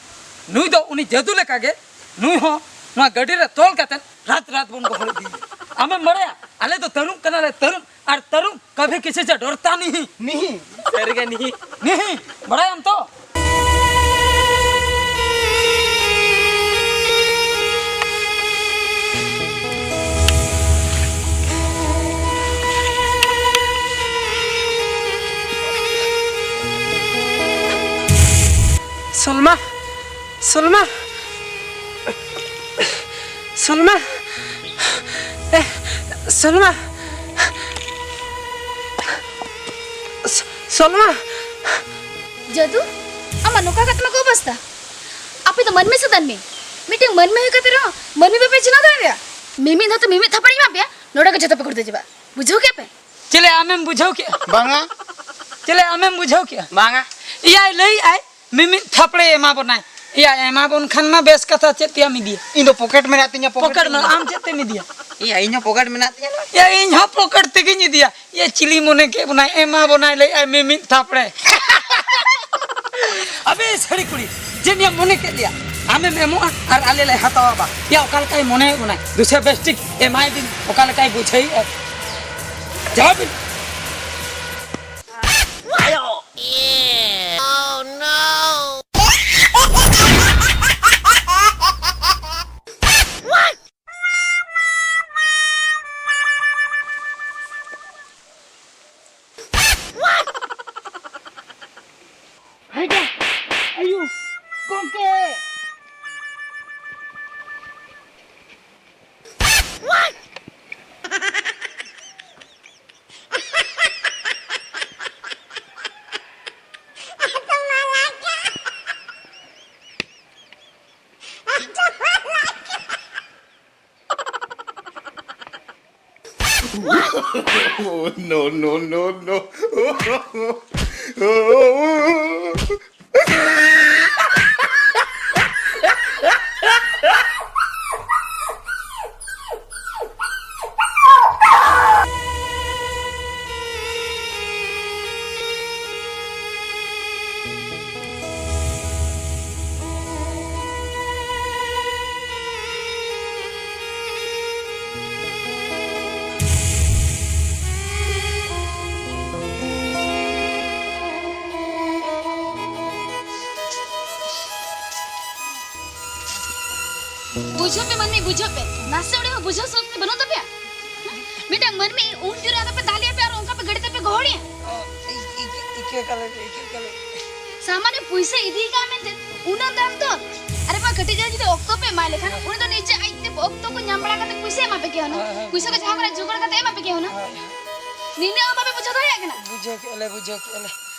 ᱱᱩᱭ ᱫᱚ ᱩᱱᱤ ᱡᱟᱹᱫᱩ ᱞᱮᱠᱟᱜᱮ, ᱱᱩᱭ ᱦᱚᱸ ᱱᱚᱣᱟ ᱜᱟᱹᱰᱤ ᱨᱮ ᱛᱚᱞ ᱠᱟᱛᱮ ᱨᱟᱛ ᱨᱟᱛ ᱵᱚᱱ ᱜᱚᱦᱚᱲ ᱤᱫᱤᱭᱟ᱾ ᱟᱢᱮᱢ ᱵᱟᱲᱟᱭᱟ, ᱟᱞᱮ ᱫᱚ ᱛᱟᱹᱨᱩᱵ ᱠᱟᱱᱟᱞᱮ, ᱛᱟᱹᱨᱩᱵ, ᱟᱨ ᱛᱟᱹᱨᱩᱵ ᱠᱟᱵᱷᱤ ᱠᱤᱥᱤ ᱥᱮ ᱰᱚᱨᱛᱟ ᱱᱤᱦᱤ᱾ ᱱᱤᱦᱤ᱾ ᱥᱟᱹᱨᱤᱜᱮ ᱱᱤᱦᱤ᱾ ᱱᱤᱦᱤ, ᱵᱟᱲᱟᱭᱟᱢ ᱛᱚ? ᱥᱚᱞᱢᱟ, ᱥᱚᱞᱢᱟ, ᱥᱚᱞᱢᱟ, ᱮ, ᱥᱚᱞᱢᱟ, ᱥᱚᱞᱢᱟ᱾ ᱡᱟᱫᱩ, ᱟᱢᱟᱜ ᱱᱚᱝᱠᱟ ᱠᱟᱛᱮ ᱱᱚᱝᱠᱟ ᱚᱵᱚᱥᱛᱟ? ᱟᱯᱮ ᱫᱚ ᱢᱟᱹᱱᱢᱤ ᱥᱮ ᱫᱟᱹᱱᱢᱤ? ᱢᱤᱫᱴᱮᱱ ᱢᱟᱹᱱᱢᱤ ᱦᱩᱭ ᱠᱟᱛᱮ ᱨᱮᱦᱚᱸ ᱢᱟᱹᱱᱢᱤ ᱵᱟᱯᱮ ᱪᱤᱱᱦᱟᱹᱣ ᱫᱟᱲᱮᱭᱟᱜᱼᱟ? ᱢᱤᱢᱤᱫ ᱫᱷᱟᱣ ᱛᱮ ᱢᱤᱢᱤᱫ ᱛᱷᱟᱯᱟᱲᱤᱧ ᱮᱢᱟ ᱯᱮᱭᱟ, ᱱᱚᱰᱮ ᱜᱮ ᱡᱚᱛᱚ ᱯᱮ ᱠᱩᱲᱫᱟᱹ ᱪᱟᱵᱟᱜᱼᱟ᱾ ᱵᱩᱡᱷᱟᱹᱣ ᱠᱮᱫ ᱯᱮ? ᱪᱮᱞᱮ ᱟᱢᱮᱢ ᱵᱩᱡᱷᱟᱹᱣ ᱠᱮᱜᱼᱟ? ᱵᱟᱝᱟ᱾ ᱪᱮᱞᱮ ᱟᱢᱮᱢ ᱵᱩᱡᱷᱟᱹᱣ ᱠᱮᱜᱼᱟ? ᱵᱟᱝᱟ᱾ ᱮᱭᱟᱭ ᱞᱟᱹᱭᱮᱜᱼᱟᱭ, ᱢᱤᱢᱤᱫ ᱛᱷᱟᱯᱲᱮ ᱮᱢᱟ ᱵᱚᱱᱟᱭ᱾ ᱮᱭᱟ, ᱮᱢᱟ ᱵᱚᱱ ᱠᱷᱟᱱ ᱢᱟ ᱵᱮᱥ ᱠᱟᱛᱷᱟ, ᱪᱮᱫ ᱛᱮᱭᱟᱢ ᱤᱫᱤᱭᱟ? ᱤᱧ ᱫᱚ ᱯᱚᱠᱮᱴ ᱢᱮᱱᱟᱜ ᱛᱤᱧᱟ, ᱯᱚᱠᱮᱴ ᱯᱚᱠᱮᱴ ᱛᱤᱧ ᱢᱮᱱᱟᱜ, ᱤᱫᱤᱭᱟ᱾ ᱟᱢ ᱪᱮᱫ ᱛᱮᱢ ᱤᱫᱤᱭᱟ? ᱮᱭᱟ, ᱤᱧ ᱦᱚᱸ ᱯᱚᱠᱮᱴ ᱢᱮᱱᱟᱜ ᱛᱤᱧᱟ ᱱᱚᱣᱟ᱾ ᱮᱭᱟ, ᱤᱧ ᱦᱚᱸ ᱯᱚᱠᱮᱴ ᱛᱮᱜᱤᱧ ᱤᱫᱤᱭᱟ᱾ ᱮᱭᱟ, ᱪᱤᱞᱤ ᱢᱚᱱᱮ ᱠᱮᱫ ᱵᱚᱱᱟᱭ, ᱮᱢᱟ ᱵᱚᱱᱟᱭ ᱞᱟᱹᱭᱮᱜᱼᱟᱭ ᱢᱤᱢᱤᱫ ᱛᱷᱟᱯᱲᱮ᱾ ᱟᱵᱮ ᱥᱟᱹᱲᱤ ᱠᱩᱲᱤ, ᱡᱮ ᱱᱤᱭᱟᱹ ᱢᱚᱱᱮ ᱠᱮᱫ ᱞᱮᱭᱟ, ᱟᱢᱮᱢ ᱮᱢᱚᱜᱼᱟ ᱟᱨ ᱟᱞᱮ ᱞᱮ ᱦᱟᱛᱟᱣᱟ ᱵᱟ᱾ ᱮᱭᱟ, ᱚᱠᱟ ᱞᱮᱠᱟᱭ ᱢᱚᱱᱮᱭᱮᱫ ᱵᱚᱱᱟᱭ? ᱫᱩᱥᱮ ᱵᱮᱥ ᱴᱷᱤᱠ ᱮᱢᱟᱭ ᱵᱤᱱ, ᱚᱠᱟ ᱞᱮᱠᱟᱭ ᱵᱩᱡᱷᱟᱹᱣᱮᱫᱼᱟ? ᱡᱟᱣᱟᱵ ᱵᱤᱱ᱾ ᱦᱟᱭ ᱜᱮ, ᱟᱭᱩ, ᱜᱚᱢᱠᱮ᱾ Oh, no, no, no, no. ᱵᱩᱡᱷᱟᱹᱣ ᱯᱮ ᱢᱟᱹᱱᱢᱤ, ᱵᱩᱡᱷᱟᱹᱣ ᱯᱮ᱾ ᱱᱟᱥᱮ ᱩᱰᱤᱡ ᱦᱚᱸ ᱵᱩᱡᱷᱟᱹᱣ ᱥᱚᱠᱛᱤ ᱵᱟᱹᱱᱩᱜ ᱛᱟᱯᱮᱭᱟ? ᱢᱤᱫᱴᱟᱝ ᱢᱟᱹᱱᱢᱤ ᱩᱱ ᱡᱳᱨᱮ ᱟᱫᱚ ᱯᱮ ᱫᱟᱞᱮᱭᱟ ᱯᱮ ᱟᱨ ᱚᱱᱠᱟ ᱯᱮ ᱜᱟᱹᱰᱤ ᱛᱮᱯᱮ ᱜᱚᱦᱚᱲᱮᱭᱟ? ᱤ-, ᱤ-, ᱤᱠᱟᱹ ᱠᱟᱞᱮ, ᱤᱠᱟᱹ ᱠᱟᱞᱮ᱾ ᱥᱟᱢᱟᱱᱮ ᱯᱩᱭᱥᱟᱹ ᱤᱫᱤ ᱠᱟᱜ ᱢᱮᱱᱛᱮ ᱩᱱᱟᱹᱜ ᱫᱟᱢ ᱫᱚᱨ? ᱟᱨᱮ ᱵᱟ, ᱠᱟᱹᱴᱤᱡ ᱪᱟᱞᱟᱝ ᱡᱩᱫᱤ ᱚᱠᱛᱚ ᱯᱮ ᱮᱢᱟᱭ ᱞᱮᱠᱷᱟᱱ, ᱩᱱᱤ ᱫᱚ ᱱᱤᱡᱮ ᱟᱡ ᱛᱮ ᱚᱠᱛᱚ ᱠᱚ ᱧᱟᱢ ᱵᱟᱲᱟ ᱠᱟᱛᱮ ᱯᱩᱭᱥᱟᱹ ᱮᱢᱟ ᱯᱮ ᱠᱮᱭᱟ ᱦᱩᱱᱟᱹᱝ᱾ ᱦᱳᱭ, ᱦᱳᱭ᱾ ᱯᱩᱭᱥᱟᱹ ᱠᱚ ᱡᱟᱦᱟᱸ ᱠᱚᱨᱮ ᱡᱚᱜᱟᱲ ᱠᱟᱛᱮ ᱮᱢᱟ ᱯᱮ ᱠᱮᱭᱟ ᱦᱩᱱᱟᱹᱝ᱾ ᱦᱳᱭ, ᱦᱳᱭ᱾ ᱱᱤᱱᱟᱹᱜ ᱦᱚᱸ ᱵᱟᱯᱮ ᱵᱩᱡᱷᱟᱹᱣ ᱫᱟᱲᱮᱭᱟᱜ ᱠᱟᱱᱟ? ᱵᱩᱡᱷᱟᱹᱣ ᱠᱮᱜᱼᱟ ᱞᱮ, ᱵᱩᱡᱷᱟᱹᱣ ᱠᱮᱜᱼᱟ ᱞᱮ᱾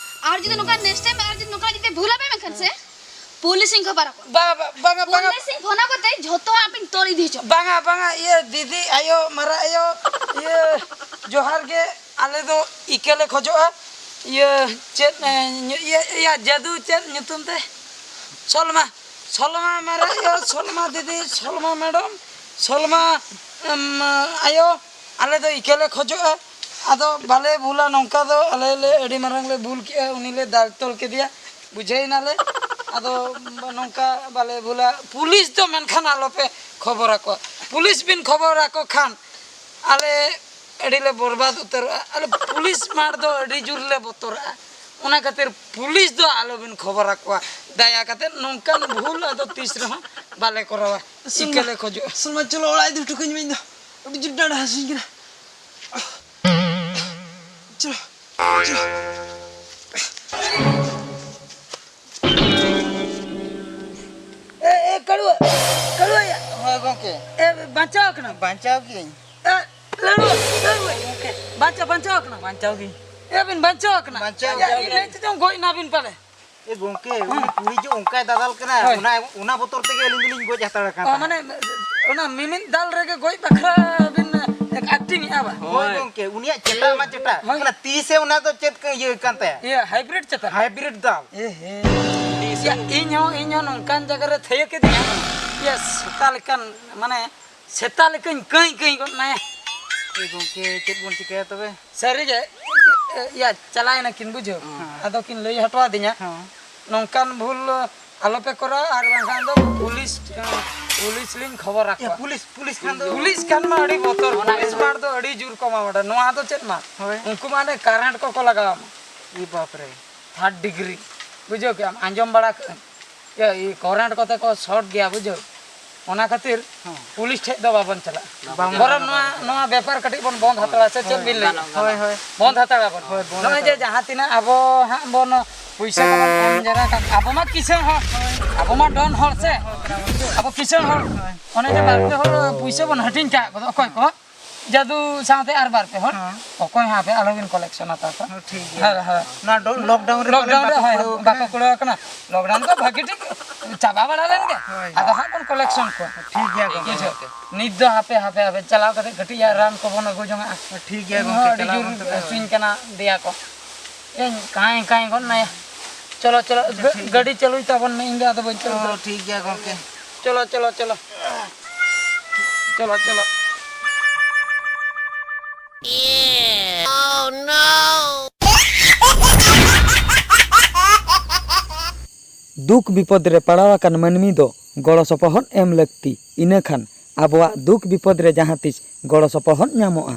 ᱟᱨ ᱡᱩᱫᱤ ᱱᱚᱝᱠᱟ next time ᱟᱨ ᱡᱩᱫᱤ ᱱᱚᱝᱠᱟ ᱡᱩᱫᱤ ᱵᱷᱩᱞ ᱟᱯᱮ ᱢᱮᱱᱠᱷᱟᱱ ᱥᱮ, ᱯᱩᱞᱤᱥ ᱤᱧ ᱠᱷᱚᱵᱚᱨ ᱟᱠᱚᱣᱟ᱾ ᱵᱟ-, ᱵᱟ-, ᱵᱟᱝᱟ, ᱵᱟᱝᱟ᱾ ᱯᱩᱞᱤᱥ ᱤᱧ ᱯᱷᱳᱱ ᱟᱠᱚ ᱛᱮ ᱡᱷᱚᱛᱚ ᱟᱯᱮᱧ ᱛᱚᱞ ᱤᱫᱤ ᱦᱚᱪᱚ᱾ ᱵᱟᱝᱟ, ᱵᱟᱝᱟ, ᱤᱭᱟᱹ, ᱫᱤᱫᱤ, ᱟᱭᱳ, ᱢᱟᱨᱟ ᱟᱭᱳ, ᱤᱭᱟᱹ, ᱡᱚᱦᱟᱨ ᱜᱮ᱾ ᱟᱞᱮ ᱫᱚ ᱤᱠᱟᱹ ᱞᱮ ᱠᱷᱚᱡᱚᱜᱼᱟ᱾ ᱤᱭᱟᱹ, ᱪᱮᱫ, ᱮ, ᱤᱭᱟᱹ, ᱤᱭᱟᱹ, ᱡᱟᱹᱫᱩ ᱪᱮᱫ ᱧᱩᱛᱩᱢ ᱛᱮ? ᱥᱚᱞᱢᱟ᱾ ᱥᱚᱞᱢᱟ ᱢᱟᱨᱟ, ᱤᱭᱟᱹ, ᱥᱚᱞᱢᱟ ᱫᱤᱫᱤ, ᱥᱚᱞᱢᱟ ᱢᱮᱰᱚᱢ, ᱥᱚᱞᱢᱟ, ᱮᱢ, ᱟᱭᱳ, ᱟᱞᱮ ᱫᱚ ᱤᱠᱟᱹ ᱞᱮ ᱠᱷᱚᱡᱚᱜᱼᱟ᱾ ᱟᱫᱚ ᱵᱟᱞᱮ ᱵᱷᱩᱞᱟ, ᱱᱚᱝᱠᱟ ᱫᱚ ᱟᱞᱮ ᱞᱮ ᱟᱹᱰᱤ ᱢᱟᱨᱟᱝ ᱞᱮ ᱵᱷᱩᱞ ᱠᱮᱜᱼᱟ, ᱩᱱᱤ ᱞᱮ ᱫᱟᱞ ᱛᱚᱞ ᱠᱮᱫᱮᱭᱟ, ᱵᱩᱡᱷᱟᱹᱣ ᱮᱱᱟᱞᱮ᱾ ᱟᱫᱚ ᱱᱚᱝᱠᱟ ᱵᱟᱞᱮ ᱵᱷᱩᱞᱟ, ᱯᱩᱞᱤᱥ ᱫᱚ ᱢᱮᱱᱠᱷᱟᱱ ᱟᱞᱚᱯᱮ ᱠᱷᱚᱵᱚᱨ ᱟᱠᱚᱣᱟ᱾ ᱯᱩᱞᱤᱥ ᱵᱤᱱ ᱠᱷᱚᱵᱚᱨ ᱟᱠᱚ ᱠᱷᱟᱱ ᱟᱞᱮ ᱟᱹᱰᱤ ᱞᱮ ᱵᱚᱨᱵᱟᱫ ᱩᱛᱟᱹᱨᱚᱜᱼᱟ᱾ ᱟᱞᱮ ᱯᱩᱞᱤᱥ ᱢᱟᱴ ᱫᱚ ᱟᱹᱰᱤ ᱡᱳᱨ ᱞᱮ ᱵᱚᱛᱚᱨᱟᱜᱼᱟ, ᱚᱱᱟ ᱠᱷᱟᱹᱛᱤᱨ ᱯᱩᱞᱤᱥ ᱫᱚ ᱟᱞᱚᱵᱤᱱ ᱠᱷᱚᱵᱚᱨ ᱟᱠᱚᱣᱟ ᱫᱟᱭᱟ ᱠᱟᱛᱮ᱾ ᱱᱚᱝᱠᱟᱱ ᱵᱷᱩᱞ ᱟᱫᱚ ᱛᱤᱥ ᱨᱮᱦᱚᱸ ᱵᱟᱞᱮ ᱠᱚᱨᱟᱣᱟ, ᱤᱠᱟᱹ ᱞᱮ ᱠᱷᱚᱡᱚᱜᱼᱟ᱾ ᱥᱚᱞᱢᱟ, ᱪᱚᱞᱚ ᱚᱲᱟᱜ ᱤᱫᱤ ᱦᱚᱴᱚ ᱠᱟᱹᱧ ᱢᱮ, ᱤᱧ ᱫᱚ ᱟᱹᱰᱤ ᱡᱳᱨ ᱰᱟᱸᱰᱟ ᱦᱟᱹᱥᱩᱧ ᱠᱟᱱᱟ᱾ ᱪᱚᱞᱚ, ᱪᱚᱞᱚ᱾ ᱮ, ᱮ, ᱠᱟᱲᱩᱣᱟᱹ, ᱠᱟᱲᱩᱣᱟᱹ ᱭᱟ᱾ ᱦᱳᱭ ᱜᱚᱝᱠᱮ᱾ ᱮ, ᱵᱟᱧᱪᱟᱣ ᱠᱟᱱᱟᱢ? ᱵᱟᱧᱪᱟᱣ ᱜᱤᱭᱟᱹᱧ᱾ ᱮ, ᱞᱟᱹᱲᱩᱣᱟᱹ, ᱞᱟᱹᱲᱩᱣᱟᱹ᱾ ᱜᱚᱝᱠᱮ᱾ ᱵᱟᱧᱪᱟᱣ, ᱵᱟᱧᱪᱟᱣ ᱠᱟᱱᱟᱢ? ᱵᱟᱧᱪᱟᱣ ᱜᱤᱭᱟᱹᱧ᱾ ᱮ, ᱵᱤᱱ ᱵᱟᱧᱪᱟᱣ ᱠᱟᱱᱟ? ᱵᱟᱧᱪᱟᱣ ᱭᱟ, ᱜᱮ᱾ ᱤᱧ ᱞᱟᱹᱭ ᱛᱮᱫᱚᱧ ᱜᱚᱡ ᱮᱱᱟ ᱵᱤᱱ ᱯᱟᱞᱮ᱾ ᱮ ᱜᱚᱝᱠᱮ, ᱩᱱᱤ ᱠᱩᱲᱤ ᱡᱮ ᱚᱱᱠᱟᱭ ᱫᱟᱫᱟᱞ ᱠᱟᱱᱟ, ᱦᱳᱭ᱾ ᱚᱱᱟ, ᱚᱱᱟ ᱵᱚᱛᱚᱨ ᱛᱮᱜᱮ ᱟᱹᱞᱤᱧ ᱫᱚᱞᱤᱧ ᱜᱚᱡ ᱦᱟᱛᱟᱲ ᱟᱠᱟᱱ ᱚ, ᱛᱟᱦᱮᱸᱫ᱾ ᱢᱟᱱᱮ, ᱚᱱᱟ ᱢᱤᱢᱤᱫ ᱫᱟᱞ ᱨᱮᱜᱮ ᱜᱚᱡ ᱵᱟᱠᱷᱨᱟ ᱵᱤᱱ acting ᱮᱜᱼᱟ ᱵᱟ? ᱦᱳᱭ ᱦᱳᱭ᱾ ᱜᱚᱝᱠᱮ, ᱩᱱᱤᱭᱟᱜ ᱪᱮᱴᱟ ᱢᱟ ᱪᱮᱴᱟ᱾ ᱦᱳᱭ᱾ ᱚᱱᱟ ᱛᱤ ᱥᱮ ᱚᱱᱟ ᱫᱚ ᱪᱮᱫ ᱠᱚ ᱤᱭᱟᱹ ᱠᱟᱱ ᱛᱟᱭᱟ? ᱤᱭᱟᱹ, hybrid ᱪᱮᱛᱟᱱ? Hybrid ᱫᱟᱞ᱾ ᱮ ᱦᱮ᱾ ᱭᱟ, ᱤᱧ ᱦᱚᱸ, ᱤᱧ ᱦᱚᱸ ᱱᱚᱝᱠᱟᱱ ᱡᱟᱭᱜᱟ ᱨᱮ ᱛᱷᱟᱹᱭᱟᱹ ᱠᱤᱫᱤᱧᱟ᱾ ᱭᱟ, ᱥᱮᱛᱟ ᱞᱮᱠᱟᱱ, ᱢᱟᱱᱮ, ᱥᱮᱛᱟ ᱞᱮᱠᱟᱧ ᱠᱟᱹᱭ ᱠᱟᱹᱭ ᱜᱚᱫ ᱱᱟᱭᱟ᱾ ᱮ ᱜᱚᱝᱠᱮ, ᱪᱮᱫ ᱵᱚᱱ ᱪᱤᱠᱟᱹᱭᱟ ᱛᱚᱵᱮ? ᱥᱟᱹᱨᱤᱜᱮ, ᱭᱟ, ᱪᱟᱞᱟᱣᱮᱱᱟ ᱠᱤᱱ, ᱵᱩᱡᱷᱟᱹᱣ᱾ ᱦᱮᱸ᱾ ᱟᱫᱚ ᱠᱤᱱ ᱞᱟᱹᱭ ᱦᱚᱴᱚ ᱟᱹᱫᱤᱧᱟ, ᱦᱮᱸ᱾ ᱱᱚᱝᱠᱟᱱ ᱵᱷᱩᱞ ᱟᱞᱚᱯᱮ ᱠᱚᱨᱟᱣᱟ, ᱟᱨ ᱵᱟᱝᱠᱷᱟᱱ ᱫᱚ ᱯᱩᱞᱤᱥ, ᱯᱩᱞᱤᱥ ᱞᱤᱧ ᱠᱷᱚᱵᱚᱨ ᱭᱟ, ᱟᱠᱚᱣᱟ᱾ ᱯᱩᱞᱤᱥ, ᱯᱩᱞᱤᱥ ᱠᱷᱟᱱ ᱫᱚ? ᱯᱩᱞᱤᱥ ᱠᱷᱟᱱ ᱢᱟ ᱟᱹᱰᱤ ᱵᱚᱛᱚᱨ, ᱚᱱᱟ ᱯᱩᱞᱤᱥ ᱜᱮᱥᱮ᱾ ᱢᱟᱨ ᱫᱚ ᱟᱹᱰᱤ ᱡᱳᱨ ᱠᱚ ᱮᱢᱟ ᱵᱟᱰᱟ᱾ ᱱᱚᱣᱟ ᱫᱚ ᱪᱮᱫ ᱢᱟᱨ? ᱦᱳᱭ᱾ ᱩᱱᱠᱩ ᱢᱟ ᱚᱱᱮ ᱠᱟᱨᱮᱱᱴ ᱠᱚᱠᱚ ᱞᱟᱜᱟᱣᱟ᱾ ᱮ ᱵᱟᱯ ᱨᱮ᱾ Third degree, ᱵᱩᱡᱷᱟᱹᱣ ᱠᱮᱜᱼᱟᱢ, ᱟᱸᱡᱚᱢ ᱵᱟᱲᱟ ᱠᱟᱜᱼᱟᱹᱧ᱾ ᱤᱭᱟᱹ, ᱤᱭᱟᱹ, ᱠᱚᱨᱮᱱᱴ ᱠᱚᱛᱮ ᱠᱚ ᱥᱚᱨᱴ ᱜᱮᱭᱟ, ᱵᱩᱡᱷᱟᱹᱣ᱾ ᱚᱱᱟ ᱠᱷᱟᱹᱛᱤᱨ ᱦᱮᱸ᱾ ᱯᱩᱞᱤᱥ ᱴᱷᱮᱡ ᱫᱚ ᱵᱟᱵᱚᱱ ᱪᱟᱞᱟᱜᱼᱟ᱾ ᱵᱟᱵᱚᱱ ᱵᱚᱨᱚᱝ ᱪᱟᱞᱟᱜᱼᱟ᱾ ᱱᱚᱣᱟ, ᱱᱚᱣᱟ ᱵᱮᱯᱟᱨ ᱠᱟᱹᱴᱤᱡ ᱵᱚᱱ ᱵᱚᱱᱫ ᱦᱟᱛᱟᱲᱟ, ᱥᱮ ᱪᱮᱫ ᱵᱤᱱ ᱞᱟᱹᱭᱟ? ᱜᱟᱱᱚᱜᱼᱟ, ᱜᱟᱱᱚᱜᱼᱟ᱾ ᱵᱚᱱᱫ ᱦᱟᱛᱟᱲᱟ ᱵᱚᱱ᱾ ᱦᱳᱭ, ᱵᱚᱱᱫ ᱱᱚᱜᱼᱚᱭ ᱡᱮ ᱦᱟᱛᱟᱲᱟ᱾ ᱡᱟᱦᱟᱸ ᱛᱤᱱᱟᱹᱜ ᱟᱵᱚ ᱦᱟᱸᱜ ᱵᱚᱱ ᱯᱩᱭᱥᱟᱹ ᱠᱚᱵᱚᱱ ᱮᱢ ᱡᱟᱣᱨᱟ ᱠᱟᱜ, ᱟᱵᱚ ᱢᱟ ᱠᱤᱥᱟᱹᱬ ᱦᱚᱲ, ᱟᱵᱚ ᱢᱟ ᱰᱚᱱ ᱦᱚᱲ ᱥᱮ, ᱟᱵᱚ ᱠᱤᱥᱟᱹᱬ ᱦᱚᱲ᱾ ᱦᱳᱭ᱾ ᱚᱱᱮ ᱡᱮ ᱵᱟᱨ ᱯᱮ ᱦᱚᱲ ᱯᱩᱭᱥᱟᱹ ᱵᱚᱱ ᱦᱟᱹᱴᱤᱧ ᱠᱟᱜ ᱠᱚᱫᱚ, ᱚᱠᱚᱭ ᱠᱚ? ᱡᱟᱫᱩ ᱥᱟᱶᱛᱮ ᱟᱨ ᱵᱟᱨ ᱯᱮ ᱦᱚᱲ᱾ ᱦᱮᱸ᱾ ᱚᱠᱚᱭ ᱦᱚᱸ ᱟᱯᱮ ᱟᱞᱚᱵᱤᱱ ᱠᱚᱞᱮᱠᱥᱚᱱ ᱦᱟᱛᱟᱣ ᱠᱚᱣᱟ᱾ ᱦᱮᱸ, ᱴᱷᱤᱠ ᱜᱮᱭᱟ᱾ ᱦᱳᱭ, ᱦᱳᱭ᱾ ᱱᱚᱣᱟ ᱰᱚ-, ᱞᱚᱠᱰᱟᱣᱩᱱ ᱨᱮ ᱞᱚᱠᱰᱟᱣᱩᱱ ᱯᱟᱞᱮᱱ ᱨᱮ, ᱵᱟᱠᱚ ᱦᱳᱭ, ᱠᱩᱲᱟᱹᱣ ᱵᱟᱠᱚ ᱟᱠᱟᱱᱟ᱾ ᱠᱩᱲᱟᱹᱣ ᱟᱠᱟᱱᱟ᱾ ᱞᱚᱠᱰᱟᱣᱩᱱ ᱫᱚ ᱵᱷᱟᱹᱜᱤ ᱴᱷᱤᱠ ᱪᱟᱵᱟ ᱵᱟᱲᱟ ᱞᱮᱱ ᱜᱮ᱾ ᱦᱳᱭ᱾ ᱟᱫᱚ ᱦᱟᱸᱜ ᱵᱚᱱ ᱠᱚᱞᱮᱠᱥᱚᱱ ᱠᱚᱣᱟ᱾ ᱴᱷᱤᱠ ᱜᱮᱭᱟ ᱜᱚᱝᱠᱮ᱾ ᱵᱩᱡᱷᱟᱹᱣ? ᱱᱤᱛ ᱫᱚ ᱦᱟᱯᱮ, ᱦᱟᱯᱮ, ᱦᱟᱯᱮ, ᱪᱟᱞᱟᱣ ᱠᱟᱛᱮ ᱠᱟᱹᱴᱤᱡ ᱟᱨ ᱨᱟᱱ ᱠᱚᱵᱚᱱ ᱟᱹᱜᱩ ᱡᱚᱝᱟᱜᱼᱟ᱾ ᱴᱷᱤᱠ ᱜᱮᱭᱟ ᱤᱧ ᱦᱚᱸ ᱜᱚᱝᱠᱮ, ᱟᱹᱰᱤ ᱪᱟᱞᱟᱣ ᱡᱳᱨ ᱵᱚᱱ ᱛᱚᱵᱮ᱾ ᱦᱟᱹᱥᱩᱧ ᱠᱟᱱᱟ ᱫᱮᱭᱟ ᱠᱚ᱾ ᱤᱧ ᱠᱟᱸᱭ ᱠᱟᱸᱭ ᱜᱚᱫ ᱱᱟᱭᱟ᱾ ᱪᱚᱞᱚ, ᱪᱚᱞᱚ, ᱟᱪᱪᱷᱟ, ᱜᱟ-, ᱴᱷᱤᱠ ᱜᱟᱹᱰᱤ ᱜᱮᱭᱟ᱾ ᱪᱟᱹᱞᱩᱭ ᱛᱟᱵᱚᱱ ᱢᱮ, ᱤᱧ ᱫᱚ ᱟᱫᱚ ᱵᱟᱹᱧ ᱪᱟᱹᱞᱩ ᱚ, ᱫᱟᱲᱮᱭᱟᱜᱼᱟ᱾ ᱴᱷᱤᱠ ᱜᱮᱭᱟ ᱜᱚᱝᱠᱮ᱾ ᱪᱚᱞᱚ, ᱪᱚᱞᱚ, ᱪᱚᱞᱚ᱾ ᱪᱚᱞᱚ, ᱪᱚᱞᱚ᱾ ᱫᱩᱠ ᱵᱤᱯᱚᱫ ᱨᱮ ᱯᱟᱲᱟᱣ ᱟᱠᱟᱱ ᱢᱟᱹᱱᱢᱤ ᱫᱚ ᱜᱚᱲᱚ ᱥᱚᱯᱚᱦᱚᱫ ᱮᱢ ᱞᱟᱹᱠᱛᱤ, ᱤᱱᱟᱹ ᱠᱷᱟᱱ ᱟᱵᱚᱣᱟᱜ ᱫᱩᱠ ᱵᱤᱯᱚᱫ ᱨᱮ ᱡᱟᱦᱟᱸ ᱛᱤᱥ ᱜᱚᱲᱚ ᱥᱚᱯᱚᱦᱚᱫ ᱧᱟᱢᱚᱜᱼᱟ᱾